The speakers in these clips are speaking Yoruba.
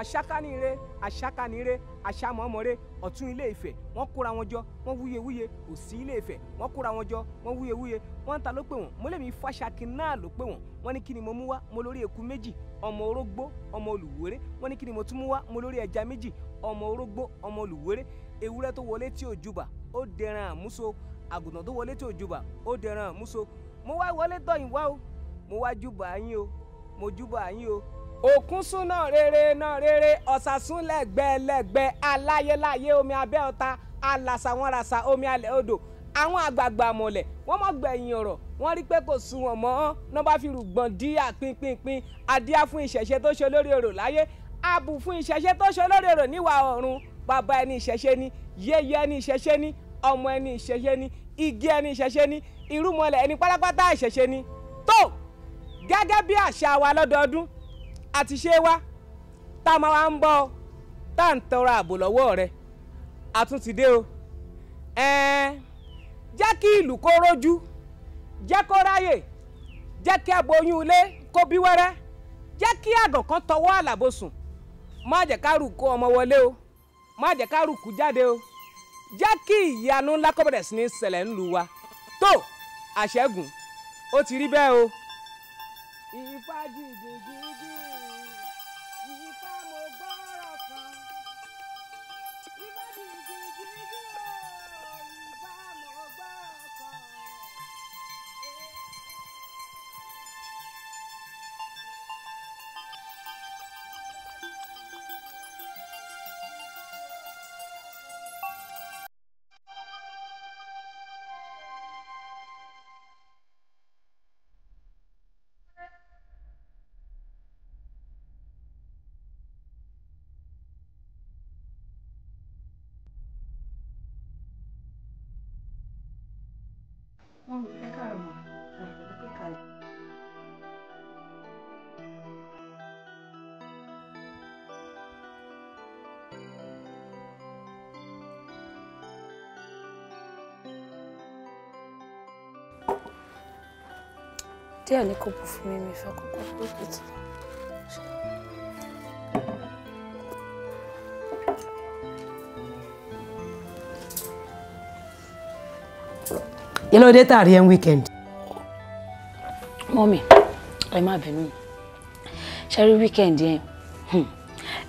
Àṣàkánire àṣàkánire àṣàmọ́mọ́re ọ̀tún Ilé Ifẹ̀ wọ́n kóra wọn jọ wọ́n wúyewúye, òsì Ilé Ifẹ̀ wọ́n kóra wọn jọ wọ́n wúyewúye. Wọ́n ń ta ló pè wọ́n, mo lèmi Fáṣakin náà ló pè wọ́n. Wọ́n ní kí ni mo mú wá, mo lórí eku méjì ọmọ orógbó ọmọ olùwéré. Wọ́n ní kí ni mo tún mú wá, mo lórí ẹja méjì ọmọ orógbó ọmọ olùwéré. Ewúrẹ́ tó wọlé tí ò júbà ó dẹran àmúso, àgùntàn tó wọlé tí ò júbà ó dẹran àmúso. Mo wá wọlé tọ̀yìn wá o, mo wá júbà yín o, mo júbà yín o. Òkun sún náà rere náà rere, ọ̀sà sún lẹ́gbẹ̀lẹ́gbẹ̀, aláyéláyé omi abẹ́ ọ̀tá, alàsà wọn ràsà omi alẹ́ odò. Àwọn àgbààgbà mọ̀lẹ̀ wọ́n mọ̀ gbẹ̀yìn ọ̀rọ̀, wọ́n rí pé kò sun wọn mọ́, náà bá fi rùgbọ̀n díà pínpínpín. Adíá fún ìṣẹ̀ṣe tó ṣe lórí orò láyé, abù fún ìṣẹ̀ṣe tó ṣe lórí orò níwà ọ̀run. Bàbá ẹni ìṣẹ̀ṣe ni, yéyé ẹni ìṣẹ̀ṣe ni, ọmọ ẹni ìṣẹ̀ṣe ni, igi ẹni ìṣẹ̀ṣe ni, irúmọlẹ̀ ẹni pátápátá ìṣẹ̀ṣe ni. Tó gẹ́gẹ́ bí àṣà wa lọ́dọọdún àti ṣé wá tá a máa wá ń bọ̀ tá à ń tọrọ ààbò lọ́wọ́ rẹ̀, a tún ti dé o. Jẹ́ kí ìlú kó rójú, jẹ́ kó ráyè, jẹ́ kí aboyún ilé kó bí wẹ́rẹ́, jẹ́ kí àgàn kan tọwọ́ àlàbò sùn. Má jẹ́ ká rù kó ọmọ wọlé o, má jẹ́ ká rù kú jáde o. Jẹ́ kí ìyanu ńlá kó bẹ̀rẹ̀ sí ní ṣẹlẹ̀ ńlù wa. Tó àṣẹ́gun ó ti rí bẹ́ẹ̀ o. Ifá jìjìjìjì, Ifá mo gbọ́rọ̀ kan. Ifá jìjìjìjì o, Ifá mo gbọ́rọ̀ kan. Díẹ̀ ní kò bù fún mi, mi fẹ́ kókó lókìtì. Kí ló dé tàrí ẹ̀ ń weekend? Mọ́mì, ẹ má bínú. Ṣé rí weekend yẹn?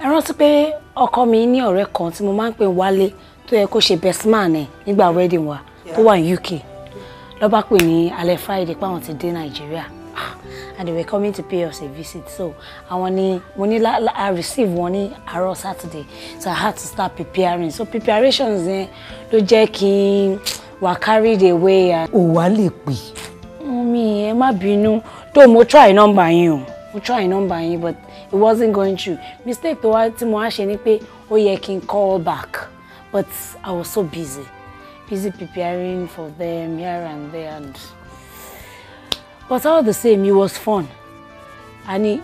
Ẹ rántí pé ọkọ mi ní ọ̀rẹ́ kan tí mo máa ń pè Wálé tó yẹ kó ṣe best man ẹ̀ nígbà wedding wa tó wà ní UK. Ló bá pè ní alẹ́ Friday pé àwọn ti dé Nàìjíríà and they were coming to pay us a visit, so àwọn ni mo ní I receive wọn ní àárọ̀ Saturday, so I had to start preparing, so preparations yẹn ló jẹ́ kí n wà carried away. Ò wá lè pè. Mummy, ẹ má bínú, though mo try number yín o, mo try number yín but it wasn't going through. Mistake tó wá tí mo wá ṣe ni pé ó yẹ kí n call back, but I was so busy. Busy preparing for them here and there, and but all the same, it was fun. And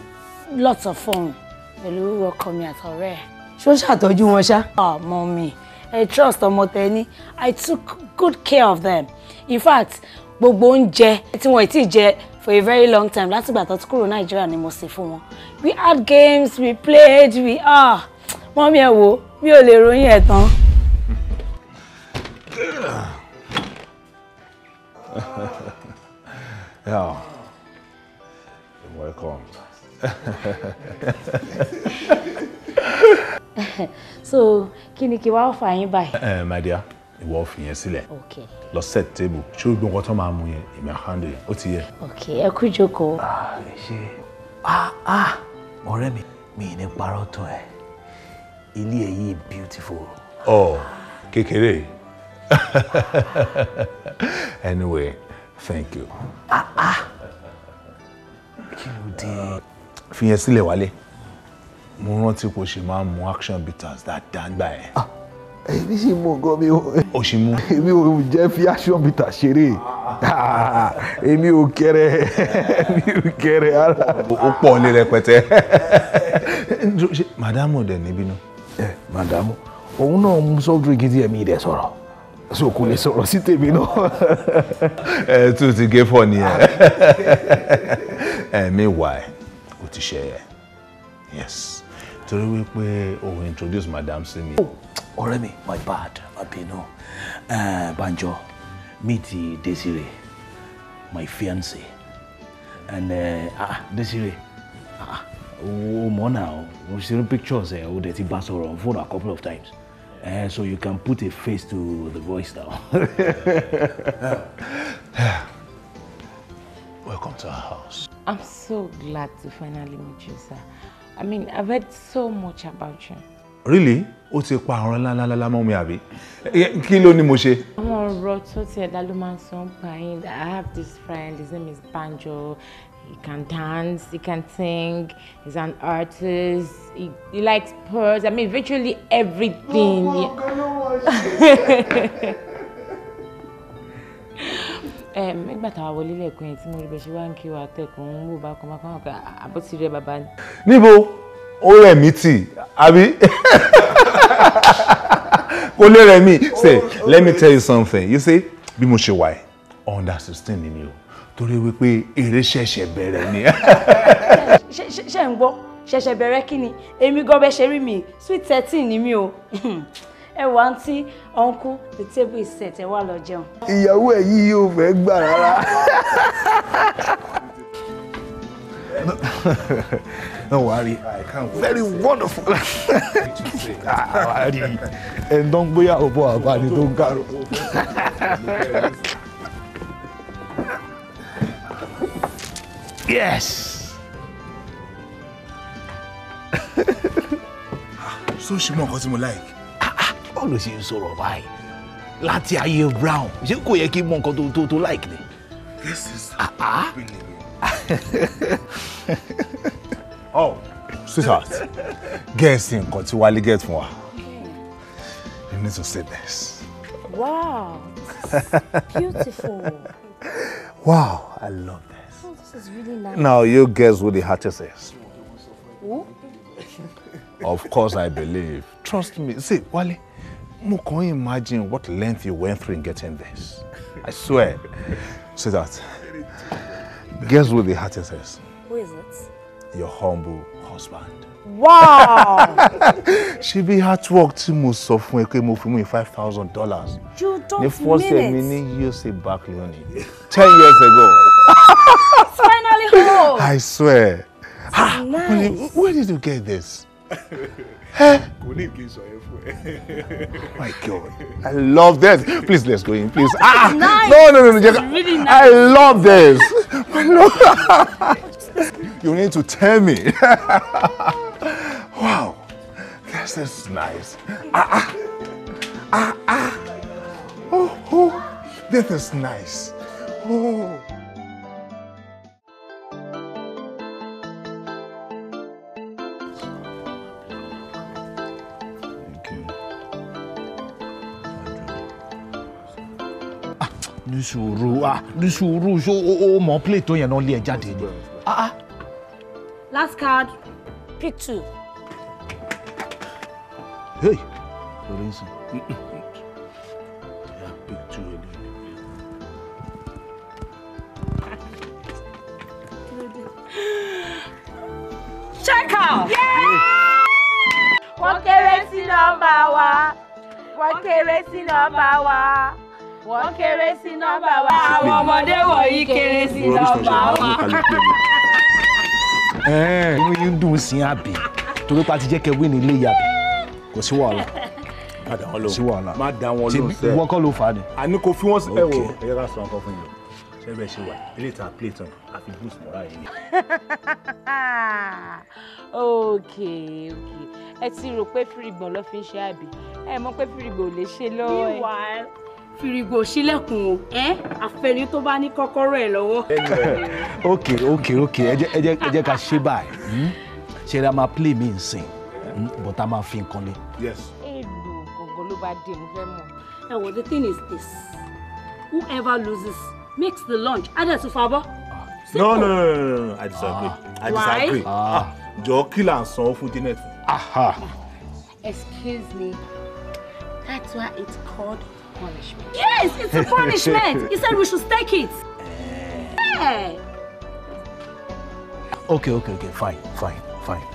lots of fun. Pẹ̀lú ọkọ mi àtọ̀rẹ́. Ṣó ṣàtọ́jú wọn ṣá? Ah, mommy, I trust ọmọ tẹ́ni. I took good care of them. In fact, gbogbo oúnjẹ tí wọ́n ti jẹ for a very long time látìgbà tó ti kúrò Nàìjíríà ni mo sè fún wọn. We had games, we played, we mommy ẹ wo, mi ò lè ròyìn ẹ̀ tán. Yeah, you're welcome. So, kí ni kí wá fà yín báyìí? My dear, ìwọ fi yẹn sílẹ̀. Okay. Lọ set table. Ṣé o gbọ́ nǹkan tó máa mú yẹn? Èmi á handle yẹn. Ó ti yẹ. Okay, ẹ kú jókòó. Ẹ ṣé. Ọ̀rẹ́ mi, mi ní parọ́ tán ẹ̀. Ilé ẹ̀ yìí beautiful. Oh, kékeré. Anyway, thank you. Kí ló dé? Fi yẹn sílẹ̀ wálé. Mo rántí kò ṣe máa ń mu action bitters dáadáa gbà ẹ̀. Èmi sì mú nǹkan mi ò. Ó ṣì mú. Èmi ò jẹ́ fi action bitters ṣeré. Èmi ò kéré. Èmi ò kéré ara. Ó pọ̀ ní rẹpẹtẹ. Màdámù dẹ̀ níbí nù. Ẹ màdámù, òun náà mú soft drink tí ẹ̀mí rẹ̀ sọ̀rọ̀. So kò lè sọ̀rọ̀ sí tèmi náà. Ẹ tún ti gé fọ nìyẹn. Ẹ meanwhile, o ti ṣe ẹ. Yes. Torí wípé o introduce madam sí mi. Ọ̀rẹ́ mi, my bad, má bínú. Banjo, meet Desire, my fiancé. And Desire, o mọ̀ náà, we've seen pictures ẹ̀, o dẹ̀ ti bá sọ̀rọ̀ on phone a couple of times. So you can put a face to the voice now. Welcome to our house. I'm so glad to finally meet you, sir. I mean, I've heard so much about you. Really? Ó ti pa ọ̀rọ̀ ńlá ńlá mọ́ mi àbí? Kí ló ní mo ṣe? Àwọn ọ̀rọ̀ tó tiẹ̀ dá ló máa ń sọ ń pa yín. I have this friend, his name is Banjo. He can dance, he can sing, he's an artist, he likes pearls. I mean, virtually everything. Nígbà táwa wọlé lẹ́ẹ̀kan yẹn tí mo rí bẹ́ẹ̀ ṣe wá ń kí wa tẹ̀kùn ń wò bá kan bá kan kan àbótí rẹ bàbá ni. Níbo? Ó rẹ̀ mí tì, àbí? Kò lè rẹ̀ mí. Say, let me tell you something. You see, bí mo ṣe wà ẹ́, under 16 ni mi o. Torí wípé eré ṣẹ̀ṣẹ̀ bẹ̀rẹ̀ ni. Ṣé ń gbọ́? Ṣẹ̀ṣẹ̀ bẹ̀rẹ̀ kí ni? Èmi gan bẹ́ ṣe rí mi, sweet 13 ni mi o. Ẹ wá aunty, uncle, the table is set, ẹ wá lọ jẹun. Ìyàwó ẹ̀ yìí yóò fẹ́ gbà rárá. Don't worry, I can't wait. Very wonderful. Ẹ̀ ń gbéyàwó bọ̀ àbá ni tó ń kárò. Yes. So ṣe mọ nǹkan tí mo like. Báwo ló ṣe ń sọ̀rọ̀ báyìí? Láti ayé Brown, ṣé kò yẹ kí n mọ nǹkan tó like ni? This is really. Oh, sweetheart, guess nǹkan tí Wálé get fún wa. You need to see this. Wow, this is beautiful. Wow, I love this. Oh, this is really nice. Now you guess who the artist is. Who? Of course I believe. Trust me. See, Wale, mo kàn imagine what length you went through in getting this. I swear. Sweetheart, guess who the artist is? Who is it? Your humble husband. Wow! She be artwork tí mo sọ fún ẹ pé mo fún mi $5,000. You don't The first mean it. mi ní UC Berkeley ní 10 years ago. It's finally home. I swear. Ah, nice. Where did you get this? Kò ní kí n sọ yẹn fún ẹ. My God, I love this. Please, let's go in, please. Ah, nice. No. It's really nice. I love this. I love. You need to tell me. Wow, this is nice. Oh, this is nice. Oh. Ní sùúrù, ní sùúrù, ṣó o mọ̀ play tó yẹn náà lé ẹ jáde ni. Last card, pick two. Hey, Lorenzo. Yeah, pick two. Check out! Yeah! Wọ́n kéré sí nọ́mbà wa. Wọ́n kéré sí nọ́mbà wa. Wọ́n kéré sí nọ́mbà wa. Àwọn ọmọdé wọ̀nyí kéré sí nọ́mbà wa. Inú yín dùn sí àbí torí pa ti jẹ́ kẹ́ wí ní ilé yàbí kò sí wàhálà. Má dá wọn lóhùn. Sí wàhálà. Má dá wọn lóhùn sẹ́. Ìwọ kọ́ ló fà á ni. Àní kò fi wọ́n sí. Ẹ wo ẹ yẹ ká sọ nǹkan fún yín o. Ṣé bẹ́ẹ̀ ṣe wà? Ilé ìta plate tán àfi boost mọ́ra yìí. Okay. Ẹ ti rò pé fìrìgbọ̀n ló fi ń ṣe àbí? Ẹ mọ̀ pé fìrìgbọ̀n ò lè ṣe lọ́wọ́ ẹ. Meanwhile, fìrìgbò ṣílẹ̀kùn o, àfẹ́ni tó bá ní kọ́kọ́rọ́ ẹ̀ lọ́wọ́. Ok, ẹ jẹ́ ká ṣe báyìí. Ṣé ẹ máa play mi nsìn, but a máa fi nǹkan lé. Yes. Èlò gangan ló bá dé, mo fẹ́ mọ̀. Ẹ wò, the thing is this, whoever loses makes the lunch. Adé tún fa bọ́. No, I disagree. I disagree. Jọ kí là ń sanwó fún Janet fún? Excuse me, that's why it's called punishment. Yes, it's a punishment. He said we should take it. Yeah. Okay, fine.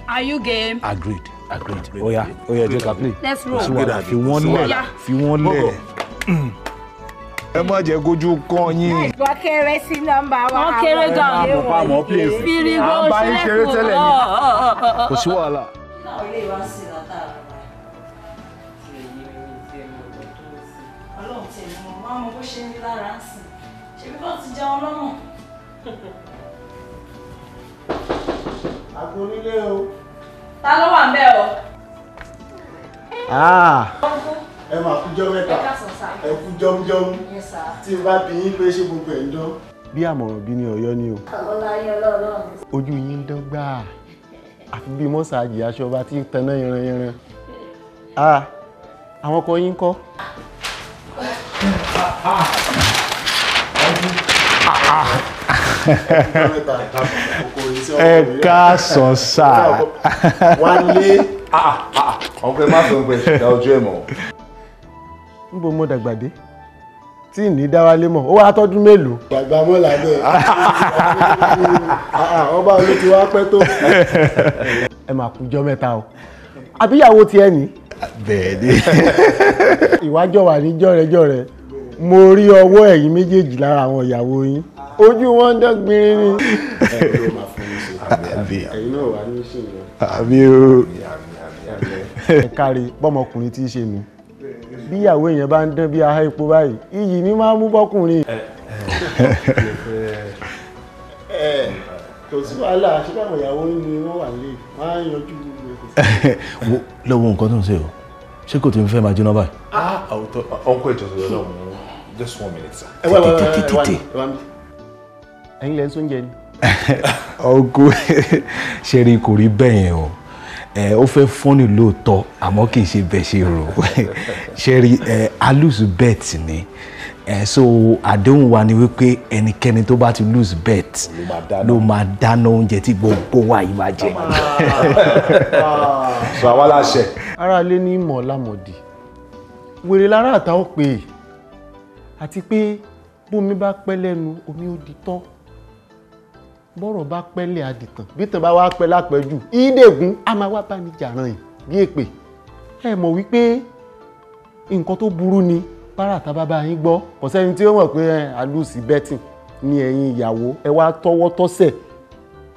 Are you game? Agreed. Agreed. Oya, oya, jẹ́ ká play. Let's roll. Fi wọ́n lẹ̀, fi wọ́n lẹ̀. Ẹ má jẹ́ kójú kàn yín. Wọ́n kéré sí nọ́mbà wa. Wọ́n kéré gan. Àmọ́ play. Firigo À ń bá yín ṣeré tẹ́lẹ̀ ni. Kò sí wàhálà. Ọlọ́run tiẹ̀ ni mo máa mọ bó ṣe ń rí lára ń sìn. Ṣebí bá ti jẹun lọ́nà. Àgbo onílé o. Ta ló wà ńbẹ̀ o? Ẹ máa kújọ́ mẹ́ta, ẹ kú jọ́mjọ́m. Tí n bá bí yín pé ṣé gbogbo ẹ̀ ń dán. Bí àmọ̀ràn bí ní Ọ̀yọ́ ni o. Ojú yín ń dán gbáà. Àfi bí mọ́sáàjì aṣọ ọba tí ń taná yanranyanran. Àwọn ọkọ yín kọ́. Ẹ káàsán sá. Wálé. Ọkùnrin má sọ pé ṣìdá ojú ẹ̀ mọ́. Níbo mo dàgbà dé tí ní dáwálé mọ̀, ó wá tọ́dún mélòó. Dàgbà mọ́ làbẹ́ ọba olú ti wá pẹ́ tó. Ẹ máa kújọ́ mẹ́ta o. Àbíyàwó tiẹ̀ ní. Bẹ́ẹ̀ ni. Ìwájọ́ wà ní jọ̀rẹ́jọ̀rẹ́. Mo rí ọwọ́ ẹ̀yin méjèèjì lára àwọn ìyàwó yín. Ojú wọn ń dán gbinrin ni. Ẹ̀yin náà wà ní ṣe yẹn. Àbí o. Ẹ káre bọ́mọkùnrin tí í ṣe nù. Bí ìyàwó èèyàn bá ń dán bí ahá epo báyìí, iyì ni máa ń mú bọ́kùnrin. Kò sí wàhálà, ṣé báwọn ìyàwó yín ni wọ́n wà nílé, wọ́n á yanjú gbogbo ẹ̀. Lọ́wọ́ nǹkan tó ń ṣe o, ṣé kò tí ń fẹ́ máa jóná báyìí? Uncle ìjọsìn lọ́wọ́ just 1 minute sir. Ẹ wá wá wá wá wá. Ẹ̀yin lẹ ń sóúnjẹ ni. Uncle ṣe rí kò rí bẹ́ẹ̀ yẹn o. Ó fẹ́ fọ́nì lóòótọ́ àmọ́ kì í ṣe bẹ́ẹ̀ ṣe rò. Ṣe rí a lose bet ni. So àdéhùn wa ni wípé ẹnikẹ́ni tó bá ti lose bet ló máa dáná oúnjẹ tí gbogbo wa yìí máa jẹ. So àwa láṣẹ. Ara lé ní mọ̀ lámọ̀dì. Wèrè lára àtàwọn pè é. Àti pé bómi bá pẹ́ lẹ́nu omi ó di tọ́. Bọ́rọ̀ bá pẹ́lẹ̀ àdìtàn, bí tàn bá wá pẹ́ lápẹ́jù, ìdègún á máa wá bá ní jàrán yìí bí èpè. Ẹ mọ̀ wípé nǹkan tó burú ni báràtà bàbá yín gbọ́. Kò sẹ́ni tí ó mọ̀ pé àlùsí bẹ́tìn ni ẹ̀yin ìyàwó ẹ wá tọwọ́ tọ́sẹ̀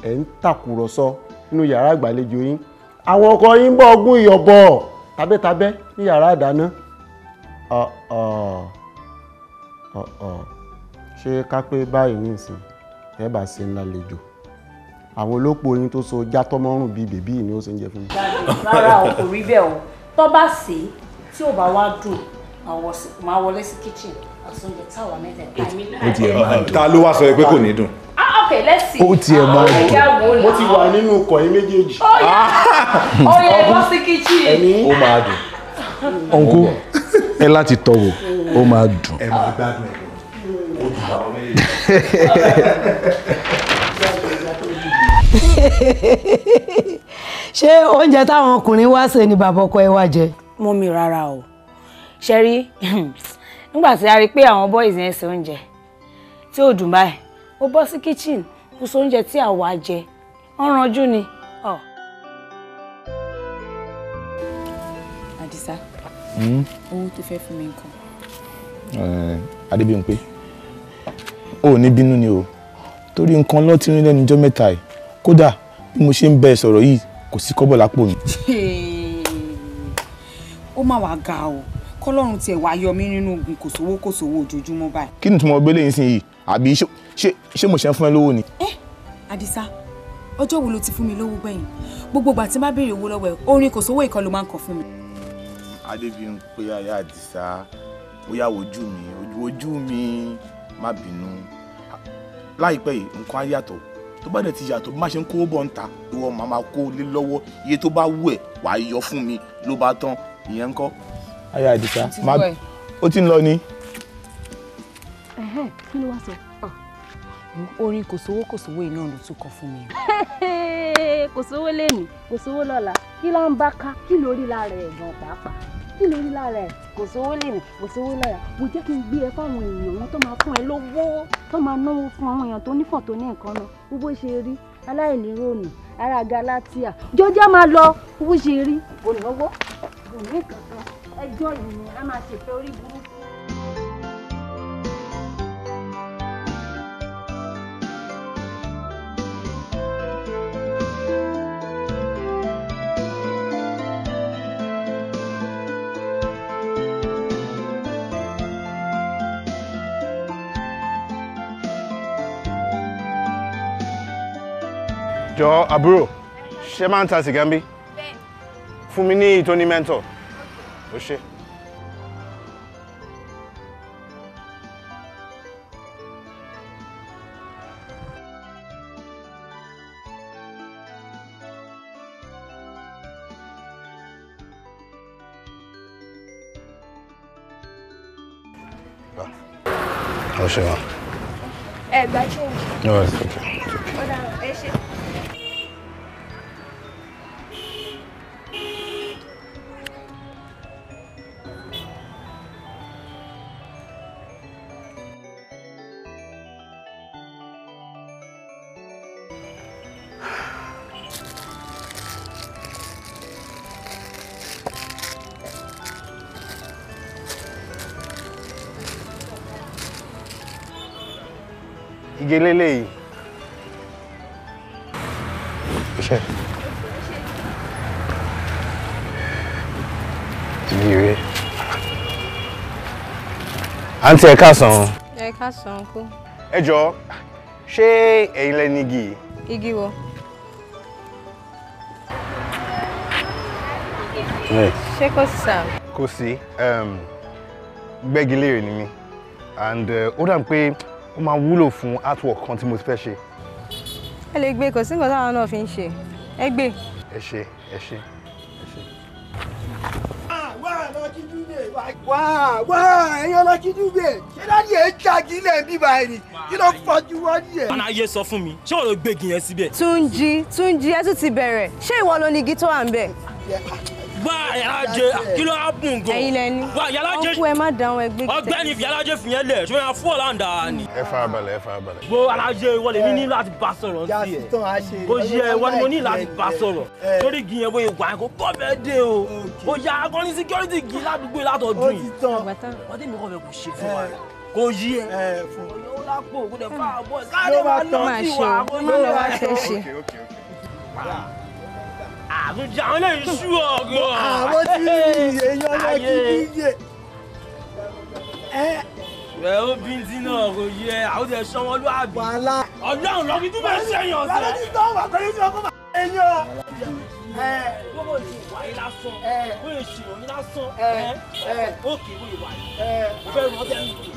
ẹ̀ ń tàkùrọ̀sọ nínú yàrá ìgbàlejò yín. Àwọn ọkọ yín ń bọ̀ ogún ìyọ̀bọ̀ tabẹ́tabẹ́ ní yàrá ìdáná. Ṣé ká pé báyìí nísìn ẹ bá ṣe ń lálejò àwọn olópò yín tó so játọ́mọ́rùn bíi bèbí ni ó ṣe ń jẹ fún mi. Rárá o, kò rí bẹ́ẹ̀ o. Tó bá sè é tí ò bá wá dùn, máa wọlé sí kitchen àsúnjẹ táwa mẹ́tẹ̀ẹ̀ta. Ó tiẹ̀ máa dùn. Ta ló wá sọ pé kò ní dùn? Okay, let's see. Ó tiẹ̀ máa dùn. Mo ti wà nínú ọkọ̀ yín méjèèjì. Ó yẹ bọ́ sí kitchen. Ó máa dùn. Uncle ẹ láti tọwò, ó máa dùn. Ẹ máa gbádùn ẹ̀. Ó dùn àwọn méjèèjì. Ṣé oúnjẹ táwọn ọkùnrin wá sè ni bàbá ọkọ ẹ wá jẹ? Mọ́mí rárá o. Ṣe rí nígbà tí a rí pé àwọn boys yẹn ṣe oúnjẹ tí ò dùn báyìí, ó bọ́ sí kitchen kó so oúnjẹ tí àwa jẹ, wọ́n ranjú ni. Àdìsá, owó tó fẹ́ fún mi nǹkan. Adébímpé, ó ní bínú ni o, torí nǹkan ló ti rí lẹ́nu ọjọ́ mẹ́ta yìí, kódà bí mo ṣe ń bẹ sọ̀rọ̀ yìí kò sí kọ́bọ̀ lápò mi. Ó mà wá ga o, kọ́lọ́run tiẹ̀ wá yọ mí nínú ogun kò sówó kò sówó ojoojúmọ́ báyìí. Kí ni tí mo gbé lẹ́yìn sí yìí, àbí ṣé mo ṣe ń fún ẹ lówó ni? Àdìsá, ọjọ́ wo ló ti fún mi lówó gbẹ̀yìn? Gbogbo ìgbà tí n bá béèrè owó lọ́wọ́ ẹ̀, orin kò sówó ìkan ló máa ń kọ fún mi. Adébímpé aya Àdìsá, bóyá wojú mi, ojú mi, má bínú. Láìpẹ́ yìí nǹkan á yàtọ̀, tó bá dẹ̀ ti yàtọ̀ bí má ṣe ń kówó bọ̀ ń ta, ìwọ màá máa kó lé lọ́wọ́, iye tó bá wù ẹ́ wàá yọ fún mi ló bá tán, ìyẹn ń kọ́. Aya Àdìsá, ó ti ń lọ ni. Kí ló wá sọ? Orin kò sówó kò sówó iná ló tún kọ fún mi. Kò sówó lẹ́nu, kò sówó lọ́la, kí ló ń bá ká, kí ló rí lára ẹ̀ gan pàápàá, kí ló rí lára ẹ̀, kò sówó lẹ́nu, kò sówó lọ́la. Mo jẹ́ kí n gbé ẹ fáwọn èèyàn wọn tó máa fún ẹ lówó, tó máa náwó fún àwọn èèyàn tó nífọ̀n tó ní nǹkan náà, bó bó ṣe rí Aláìníròònù ara Galatia jọjá máa lọ bó ṣe rí kò náwó kò ní kankan ẹjọ́ yìí ni a máa ṣèfẹ́ orí burúkú. Jọ àbúrò, ṣé máa ń ta sìgá ń bí? Fún mi ní ìtóní mẹ́ńtọ̀. Ó ṣe. Ó ṣe wá. Ẹ gba change. No, it's okay. Ó dára, ẹ ṣé. Igi eléyìí. Iṣẹ́. Igi rẹ̀. Àǹtí ẹ káàsán. Ẹ káàsán kú. Ẹ jọ̀ọ́, ṣé ẹ̀yin lẹ ní igi yìí? Igi wo? Ṣé kò sí sá? Kò sí. Gbẹ́gilére ni mí. And ó dà pé ó máa wúlò fún artwork kan tí mo ti fẹ́ ṣe. Ẹ lè gbé, kò sí nǹkan táwọn náà fi ń ṣe. Ẹ gbé. Ẹ ṣé, ẹ ṣé, ẹ ṣé. Wá wá ẹ̀yin ọlọ́kídúgbè ṣé dáàdi ẹ̀ ń ṣàgílẹ̀ bíbá ẹ̀ ni kí ló fọjú wọ́n ní ẹ̀. Aláyé sọ fún mi, ṣé wọ́n ló gbégi yẹn síbẹ̀? Túnjí, Túnjí, ẹ tún ti bẹ̀rẹ̀. Ṣé ìwọ ló ní igi tó wà ń bẹ̀? Wá Yàlájẹ, kí ló á bùn gan? Ẹ̀yin lẹni. Wá Yàlájẹ. Ọkú ẹ má dáhùn ẹgbẹ́ kìtẹ́. Ọ̀gbẹ́ni Yàlájẹ fìyẹn lẹ̀, ṣé wọ́n fún ọ̀làǹdà ni? Ẹ farabalẹ̀, ẹ farabalẹ̀. Wo Alájẹ, ìwọ lèmi ní láti bá sọ̀rọ̀ sí ẹ̀. Kò yẹ ìwọ ni mo ní láti bá sọ̀rọ̀. Torí igi yẹn bóyá wà kó bọ́ bẹ́ẹ̀ dé o. Ó yà á ní security igi ládùúgbò látọ̀dún yìí. Wọ́n tẹ̀mí kọ́ fẹ́ kò ṣe fún wa. Kò yí ẹ. Olówó lápò kò dẹ̀ fà bọ́ káàdé máa lọ sí wa. Má lọ wá ṣe ṣe. Àbújá àwọn eléyìí ṣú ọ̀gọ́. Àwọn tí èèyàn ọlọ́kídúgbè. Ẹ ó bí ti náà kò yẹ àwọn tẹ sọmọlúwàbí. Ọlọ́run lọ́kì tún bẹ́ẹ̀ ṣẹ̀yàn ọ̀sẹ̀. Lọ́kì tó wà pẹ̀lú tí wọ́n kó bá èèyàn. Gbogbo ìṣe wà yín lásán, bó ṣe ṣìnà yín lásán, òkè bó ṣe wà yín. Mo fẹ́ rán sẹ́yìn ìwé,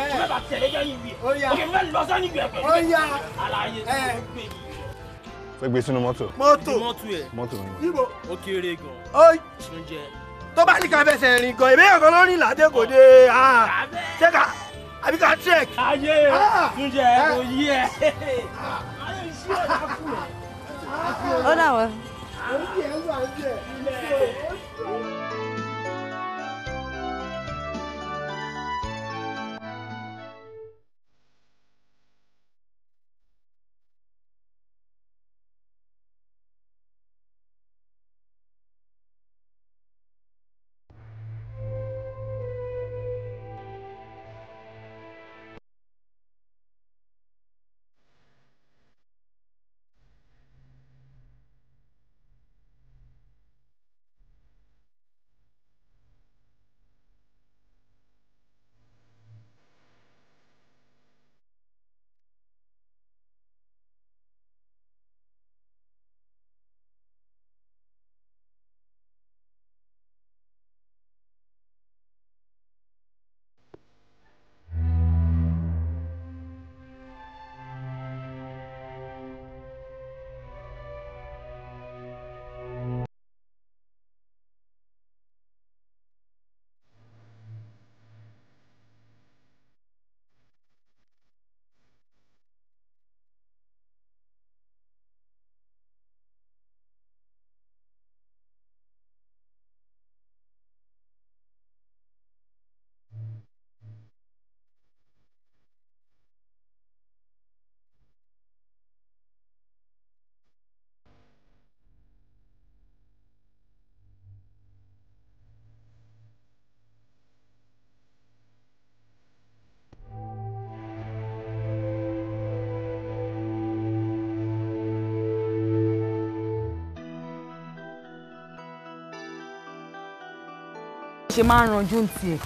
mo fẹ́ bá tẹ̀lé sẹ́yìn ìwé, òkè mo fẹ́ lọ sẹ́yìn ìwé pẹ̀lú. Àlàyé tó ń gbé yìí. Fẹ́ gbé sínú mọ́tò. Mọ́tò. Mọ́tò ẹ̀. Mọ́tò mi. Níbo? Ó kéré gan. Ó Oúnjẹ. Tó bá ní ká fẹsẹ̀ rìn gan, èmi ọ̀kan ló rìn ládé kò dé. Ṣé ká àbí ká trek? Ayé Túnjẹ kò yí ẹ. Ayé iṣẹ́ ọ̀dà fún ẹ. Ó dà wọ́n. Oúnjẹ wà ń jẹ. Ṣe máa ń ranjú ń tiẹ̀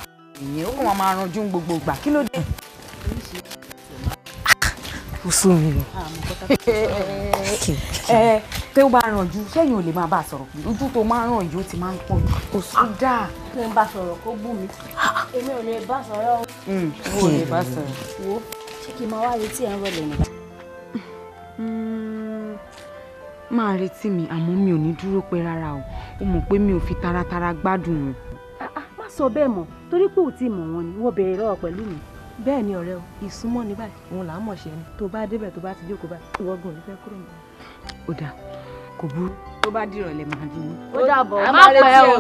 ìyẹn ó kàn máa ranjú ń gbogbo ìgbà kí ló dé. Ó sún mi o. Ẹ tẹ́ ó bá ranjú sẹ́yìn ò lè máa bá a sọ̀rọ̀ pé ojú tó máa ń ràn yìí ó ti máa ń pọ̀ jù. Ó sún dáa. Kí n bá sọ̀rọ̀ kó bù mí. Èmi ò lè bá sọ̀rọ̀ o. O ò lè bá sọ̀rọ̀. Wo ṣé kí n máa wá retí ẹ̀ ń rọlẹ̀ nígbà? Máa retí mi àmọ́ mi ò ní dúró pẹ́ rárá o. Ó mọ̀ pé mi ò fi taratara gbádùn wọn. Má sọ bẹ́ẹ̀ mọ́ torí pé ò tí ì mọ̀ wọn ni wọ́n béèrè lọ́wọ́ pẹ̀lú mi. Bẹ́ẹ̀ ni ọ̀rẹ́ o, ìsúnmọ́ ní báyìí òun là á mọ̀ ṣe ni tó bá débẹ̀ tó bá ti jókòó báyìí ìwọ gan ò ní fẹ́ kúrò mọ́. Ó dáa, kò burú. Tó bá dìrọ̀lẹ́ máa dín ní. Ó dàbọ̀, má pẹ́ o.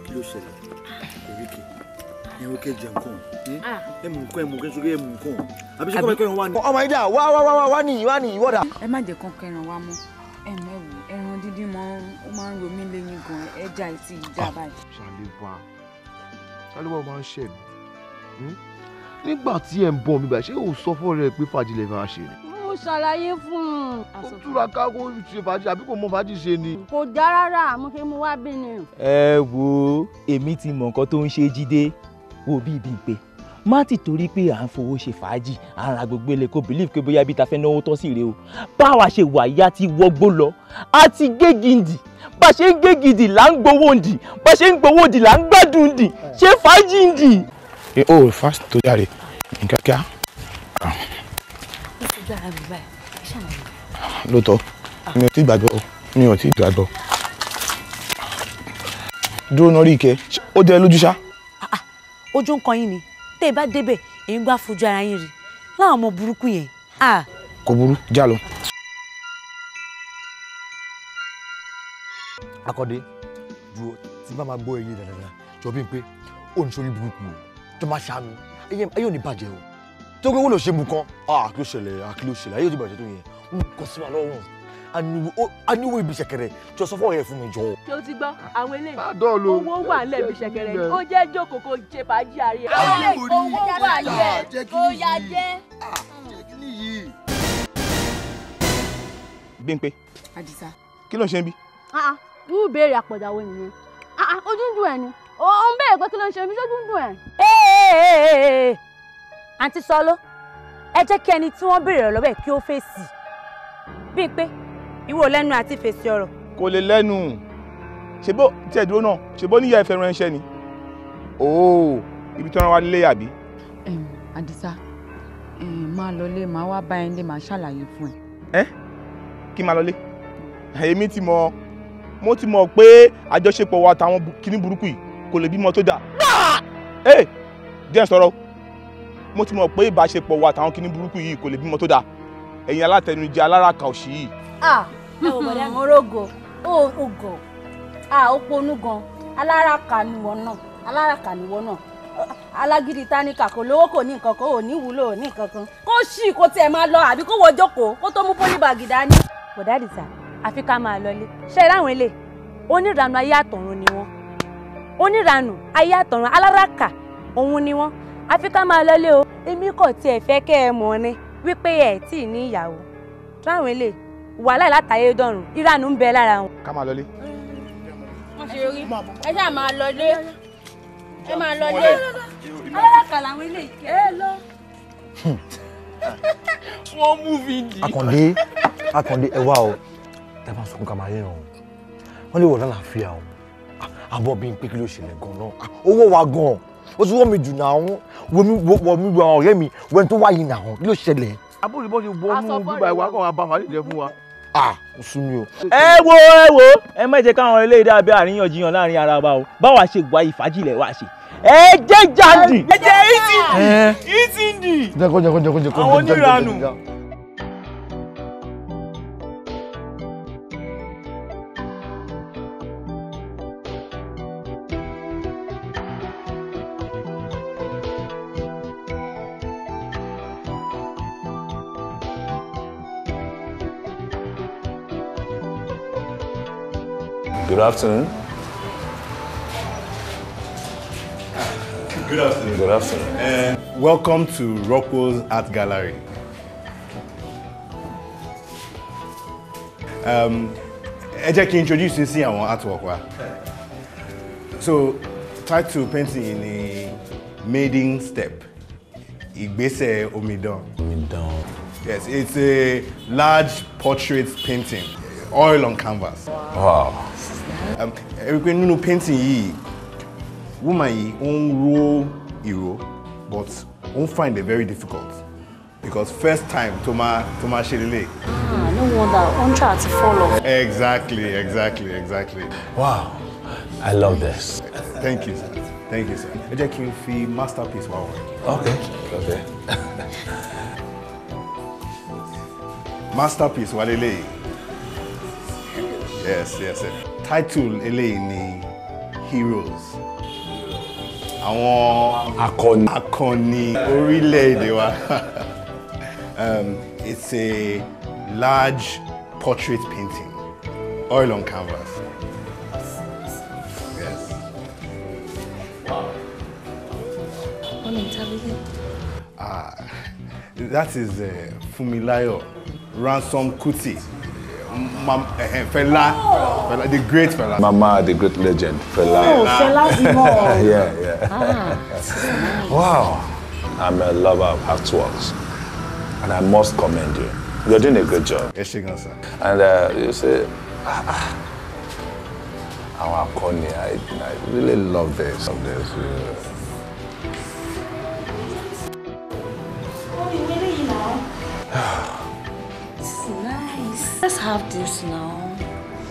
Kí ló ṣẹlẹ̀? Oríkì ẹ̀rọ kẹjẹ nǹkan ẹ mú nǹkan ẹ mú nǹkan sókè ẹ mú nǹkan àbí ṣe kọ́ ẹ̀kọ́ wá ní. Ọmọ ìdá wá wá wá wá ní wá ní ìwọ́dà. Ẹ má jẹ́ kán kẹran wa mọ́ ẹ mọ̀ ẹ wò ẹran díndín mọ́ ó máa ń ro mí léyìn gan ẹja ìtì ìjà báyìí. Ṣàlẹ́wà Ṣàlẹ́wà máa ń ṣẹ̀ mí nígbà tí ẹ̀ ń bọ̀ mi báyìí ṣé ò sọ fún ọ̀rẹ́ pé fàájì lè máa ṣe ni. Mo ṣàlàyé fún un. Ó túraká kó ṣe fàájì àbí kò mọ fàájì ṣe ni. Kò já rárá mo ṣe mú wá bí ni. Ẹ wo èmi ti mọ nǹkan tó ń ṣe Jídé wo bí ibi ìpè má ti torí pé à ń fowó ṣe fàájì à ń ra gbogbo ilé kó believe pé bóyá bí ta fẹ́ náwó tán sí rèé o báwa ṣe wà yá ti wọgbó lọ a ti gégindì bá ṣe ń gégindì là ń gbowó ndì bá ṣe ń gbowó ndì là ń gbádùn ndì ṣe fàájì ndì. Ó fast tó jáde nǹkan kíá. Lóòótọ́ mi ò tí gbàgbọ́ mi ò tí gbàgbọ́ dúró náà rí ike ó dẹ lójú ṣá. Ojú ń kan yín ni tẹ́ ẹ bá débẹ̀ èyí ń gbá fojú ara yín rí láwọn ọmọ burúkú yẹn. Kò burú já lọ. Akọ́dé dúró tí bá máa gbọ́ eyín dáadáa jọ bí n pé ó ní sórí burúkú o tó máa ṣàánú ayé ò ní bàjẹ́ o tó gbé wọ́n lè ṣe mú kan kí ló ṣẹlẹ̀ kí ló ṣẹlẹ̀ ayé ò ti bàjẹ́ tó yẹn ń kọ sí wa lọ́rùn a ní owó ibi ṣẹ̀kẹ̀rẹ̀ jọ sọ fún ọ̀rẹ́ fún mi jọ. Ṣé o ti gbọ́ àwọn eléyìí owó wà nílẹ̀ ibi ṣẹ̀kẹ̀rẹ̀ ni ó jẹ́ jókòó kó ṣe fàájì àárẹ̀. Àwọn eléyìí owó wà nílẹ̀ kó yá jẹ́. Bímpé. Àdìsá. Kí ló ń ṣe ń bí? Irú ìbéèrè àpọ̀jà wo nìyẹn? Ojú ń dùn ẹ̀ ni ó ń béèrè pé kí ló ń ṣe mí ṣojú ń dùn ẹ̀. Àǹtí Sọlá ẹ jẹ́ kí ẹni tí wọ́n béèrè ọ̀rọ̀ lọ́wọ́ ẹ̀ kí ó fèsì. Bímpé ìwọ lẹ́nu àti fèsì ọ̀rọ̀. Kò lè lẹ́nu ṣebó tí ẹ dúró náà ṣebó níyà ìfẹ́ ránṣẹ́ ni ooo ibi tí wọ́n wá lé àbí. Àdìsá máa lọlé máa wá bá ẹ lé máa ṣàlàyé fún ẹ. Ẹ kí máa lọlé èmi ti mọ̀ mo ti mọ̀ pé àjọṣepọ̀ wa àtàwọn kinní burúkú yìí kò lè bímọ tó dáa. Ẹ díẹ̀ sọ̀rọ̀ mo ti mọ̀ pé ìbáṣepọ̀ wa àtàwọn kinní burúkú yìí kò lè bímọ tó dáa ẹ̀yin alátẹnujẹ aláràkà òṣì yìí. Orogo ogo ó ponú gan aláràkà níwọ náà aláràkà níwọ náà alágídí táníkà kò lówó kò ní nǹkan kan ò ní wúlò ò ní nǹkan kan kó ṣì kó tiẹ̀ máa lọ àbí kó wọ jókòó kó tó mú pólíbàgì dání. Bọ̀dá Àdìsá àfi ká máa lọlé ṣe é láwọn ilé oníranù ayé àtọ̀run ni wọ́n oníranù ayé àtọ̀run aláràkà òun ni wọ́n àfi ká máa lọlé o èmi kò tiẹ̀ fẹ́ kẹ́ ẹ mọ̀ ni wípé ẹ̀ tí ì ní ìyàwó láwọn ilé wàhálà látàyè dọ̀run ìranù ń bẹ lára wọn. Ká máa lọlé. Wọ́n ṣe rí ẹ ṣáà máa lọlé ẹ máa lọlé aláràkà làwọn ilé ìkẹ́ ẹ lọ. Wọ́n mú fìdí. Akàndé Akàndé ẹ wá o tẹ bá sunkún ká máa ríran o wọ́n lè wọ̀ lálàáfíà o àbọ̀ bíi pé kí ló ṣẹlẹ̀ gan-an owó wa gan-an ó ti wọ́ mi jù náà wọ́n mi wọ àwọn ọ̀rẹ́ mi wẹ́n tó wáyé náà kí ló ṣẹlẹ̀. Abúlé bọ́ ṣe wọnú bíbá ìwà kan wà bá fàájì jẹ fún wa. Ó sú mi o. Ẹ wo ẹ wo ẹ má jẹ́ káwọn eléyìí dàbí àríyànjiyàn láàrin ara wa o báwa ṣe wà ìfàjìlẹ̀ wa ṣe ẹ jẹ́ jàǹdì ẹ jẹ́ ìtìndì ìtìndì àwọn oníranù. Good afternoon. Good afternoon. Good afternoon. Welcome to Rockwell's Art Gallery. Ẹ jẹ́ kí n introduce yín sí àwọn artwork wa. So, title painting yìí ni Maiden Step, Ìgbésẹ̀ Omidan. Omidan. Yes, it's a large portrait painting, oil on canvas. Wow. Ẹ rí i pé nínú painting yìí, woman yìí ó ń ró ìró, but ó ń find it very difficult because first time tó máa ṣe lélẹ̀. Ah, no wonder ó ń try to fall off. Exactly. Wow, I love this. Thank you, sir. Thank you, sir. Ẹ jẹ́ kí n fi masterpiece wá wọ̀. Okay. Masterpiece wa lélẹ̀. Yes, sir. Title eléyìí ni Heroes. Àwọn akọni orílẹ̀-èdè wa. It's a large portrait painting, oil on canvas. Yes. Ah, that is Fumilayo Ransom Kuti. Fela, the great Fela. Mama, the great legend, Fela. Oh, Fela's mom. Yeah. Ah, this is nice. Wow. I'm a lover of artworks, and I must commend you. You're doing a good job. Yes, sir. And you say, our Akoni, I really love this. Yeah. This is nice. Let's have this now.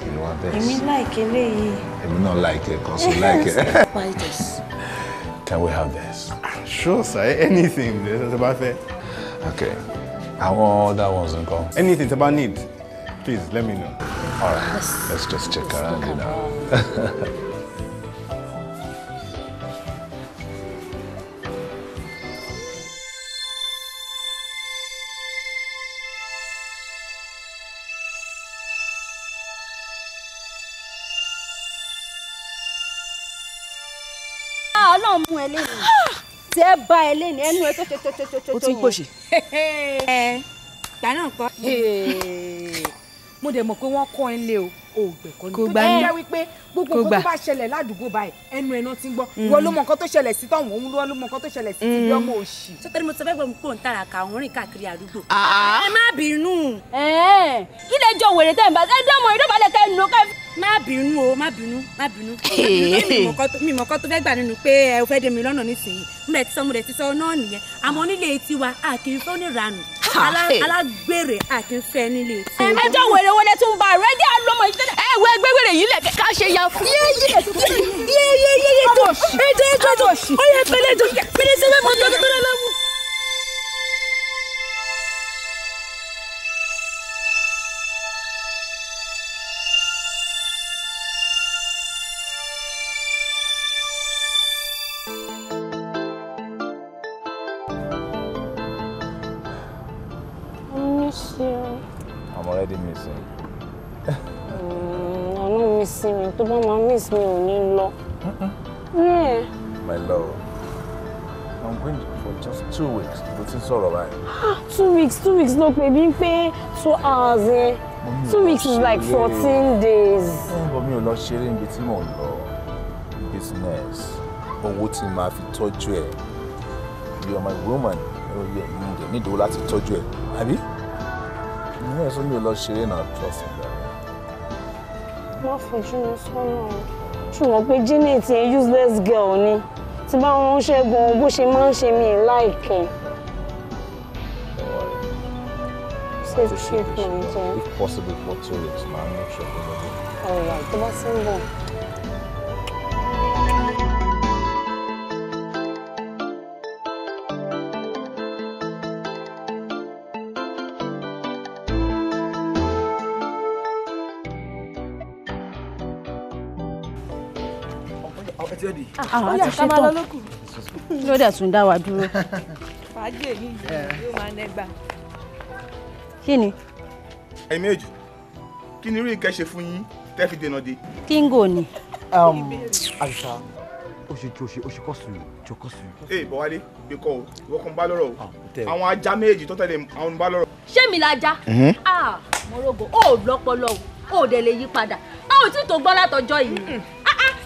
You want this? I mean, like it. I mean, not like it, because you like it. Buy this. Can we have this? Sure, sir. Anything. That's about it. Okay. I want other ones and come. Anything about need, please let me know. All right. Let's just check around, you know. Ọlọ́run mú ẹ lẹ́nu tí ẹ bá ẹ lẹ́nu ẹnu ẹ tó tó tó tó tó tó. Ó tún pòṣè. Gbà náà kọ́. Mo dẹ̀ mọ̀ pé wọ́n kọ́ ẹ lé o, ògbẹ̀kọ́ ni. Kò gbà ní. Tó jẹ́ wípé gbogbo nǹkan tó bá ṣẹlẹ̀ ládùúgbò báyìí ẹnu ẹ̀ náà ti ń gbọ́. Wọ́n ló mọ nǹkan tó ṣẹlẹ̀ sí tọ̀hún, òun ló mọ nǹkan tó ṣẹlẹ̀ sí ti bí ọmọ òṣì. Sọ́tẹ́ni mo ti sọ fẹ́ gbọ́ pé òun tàràkà òun rìn káàkiri àdúgbò. Ẹ má bínú. Kí lè jọ wèrè tẹ́ ẹ̀ bá ẹ dánmọ̀ ìdọ́balẹ̀ kẹ́ ẹ̀ nù kẹ́. Má bínú o, má bínú, má bínú. Mi mọ̀ kọ́ tó fẹ́ gbà nínú pé ẹ ò fẹ́ dé mi lọ́nà nísìnyí. Mo dẹ̀ ti sọ náà nìyẹn. Àmọ́ nílé tiwa, a kì í fẹ́ oníranù. Alágbèrè a kì í fẹ́ nílé tiwa. Ẹjọ́ wèrè wọlé tún bá rẹ̀ jẹ́ àlọ́mọ ìṣẹ̀lẹ̀. Ẹ wo ẹgbẹ́ wèrè yìí lẹ̀ ká ṣe ya fún. Yéyé yéyé tó ètò ètò ètò ó yẹ pẹ̀lẹ́ tó pẹ̀lẹ́ sí wẹ́pọ̀ tó tó lọ́wọ́. I'm already missing you. I'm not missing you. Tó bá máa miss mi ò ní lọ. Yeah. My love, I'm going for just 2 weeks. Bó ti ń sọ̀rọ̀ báyìí. 2 weeks, 2 weeks ló pè bí pé 2 hours yẹn. 2 weeks is like 14 days. Bọ̀ mi ò lọ ṣeré níbi tí mò ń lọ. Business. Owó tí màá fi tọ́jú ẹ̀. You are my woman. Mo nídòó láti tọ́jú ẹ̀. Àbí? Ní ẹ̀sùn mi ò lọ ṣeré náà, trust me. Má fojú mi sọ́nà. Ṣùgbọ́n pé Janet yẹn useless girl ni. Tí bá wọn ṣẹ́gun bó ṣe máa ń ṣe mí láìkẹ́. Safe trip, my dear. If possible for 2 weeks, ma, I'm not sure. All right, tó bá ti ń bọ̀. Ó yá ká máa lọ lókù. Ló dẹ̀ tún dá wa dúró. Fàájì èyí yóò máa nẹgbà. Kí ni? Ẹ̀yin méjì, kí ni irú nǹkan ṣe fún yín tẹ́ fi dènà dé? Kíngò ni. Àṣà ó ṣe ó ṣe kọ́ sùúrù jọ kọ́ sùúrù. Ee Bọ̀wálé gbé kọ́ o, ìwọ kan bá lọ́rọ̀ o. Àwọn ajá méjì tó tẹ̀lé àwọn bá lọ́rọ̀. Ṣé mi lajá? Ah, Morogo, ó lọ́pọlọ o, ó dẹ̀ lè yí padà. A ò tí tó gbọ́ látọjọ́ yìí.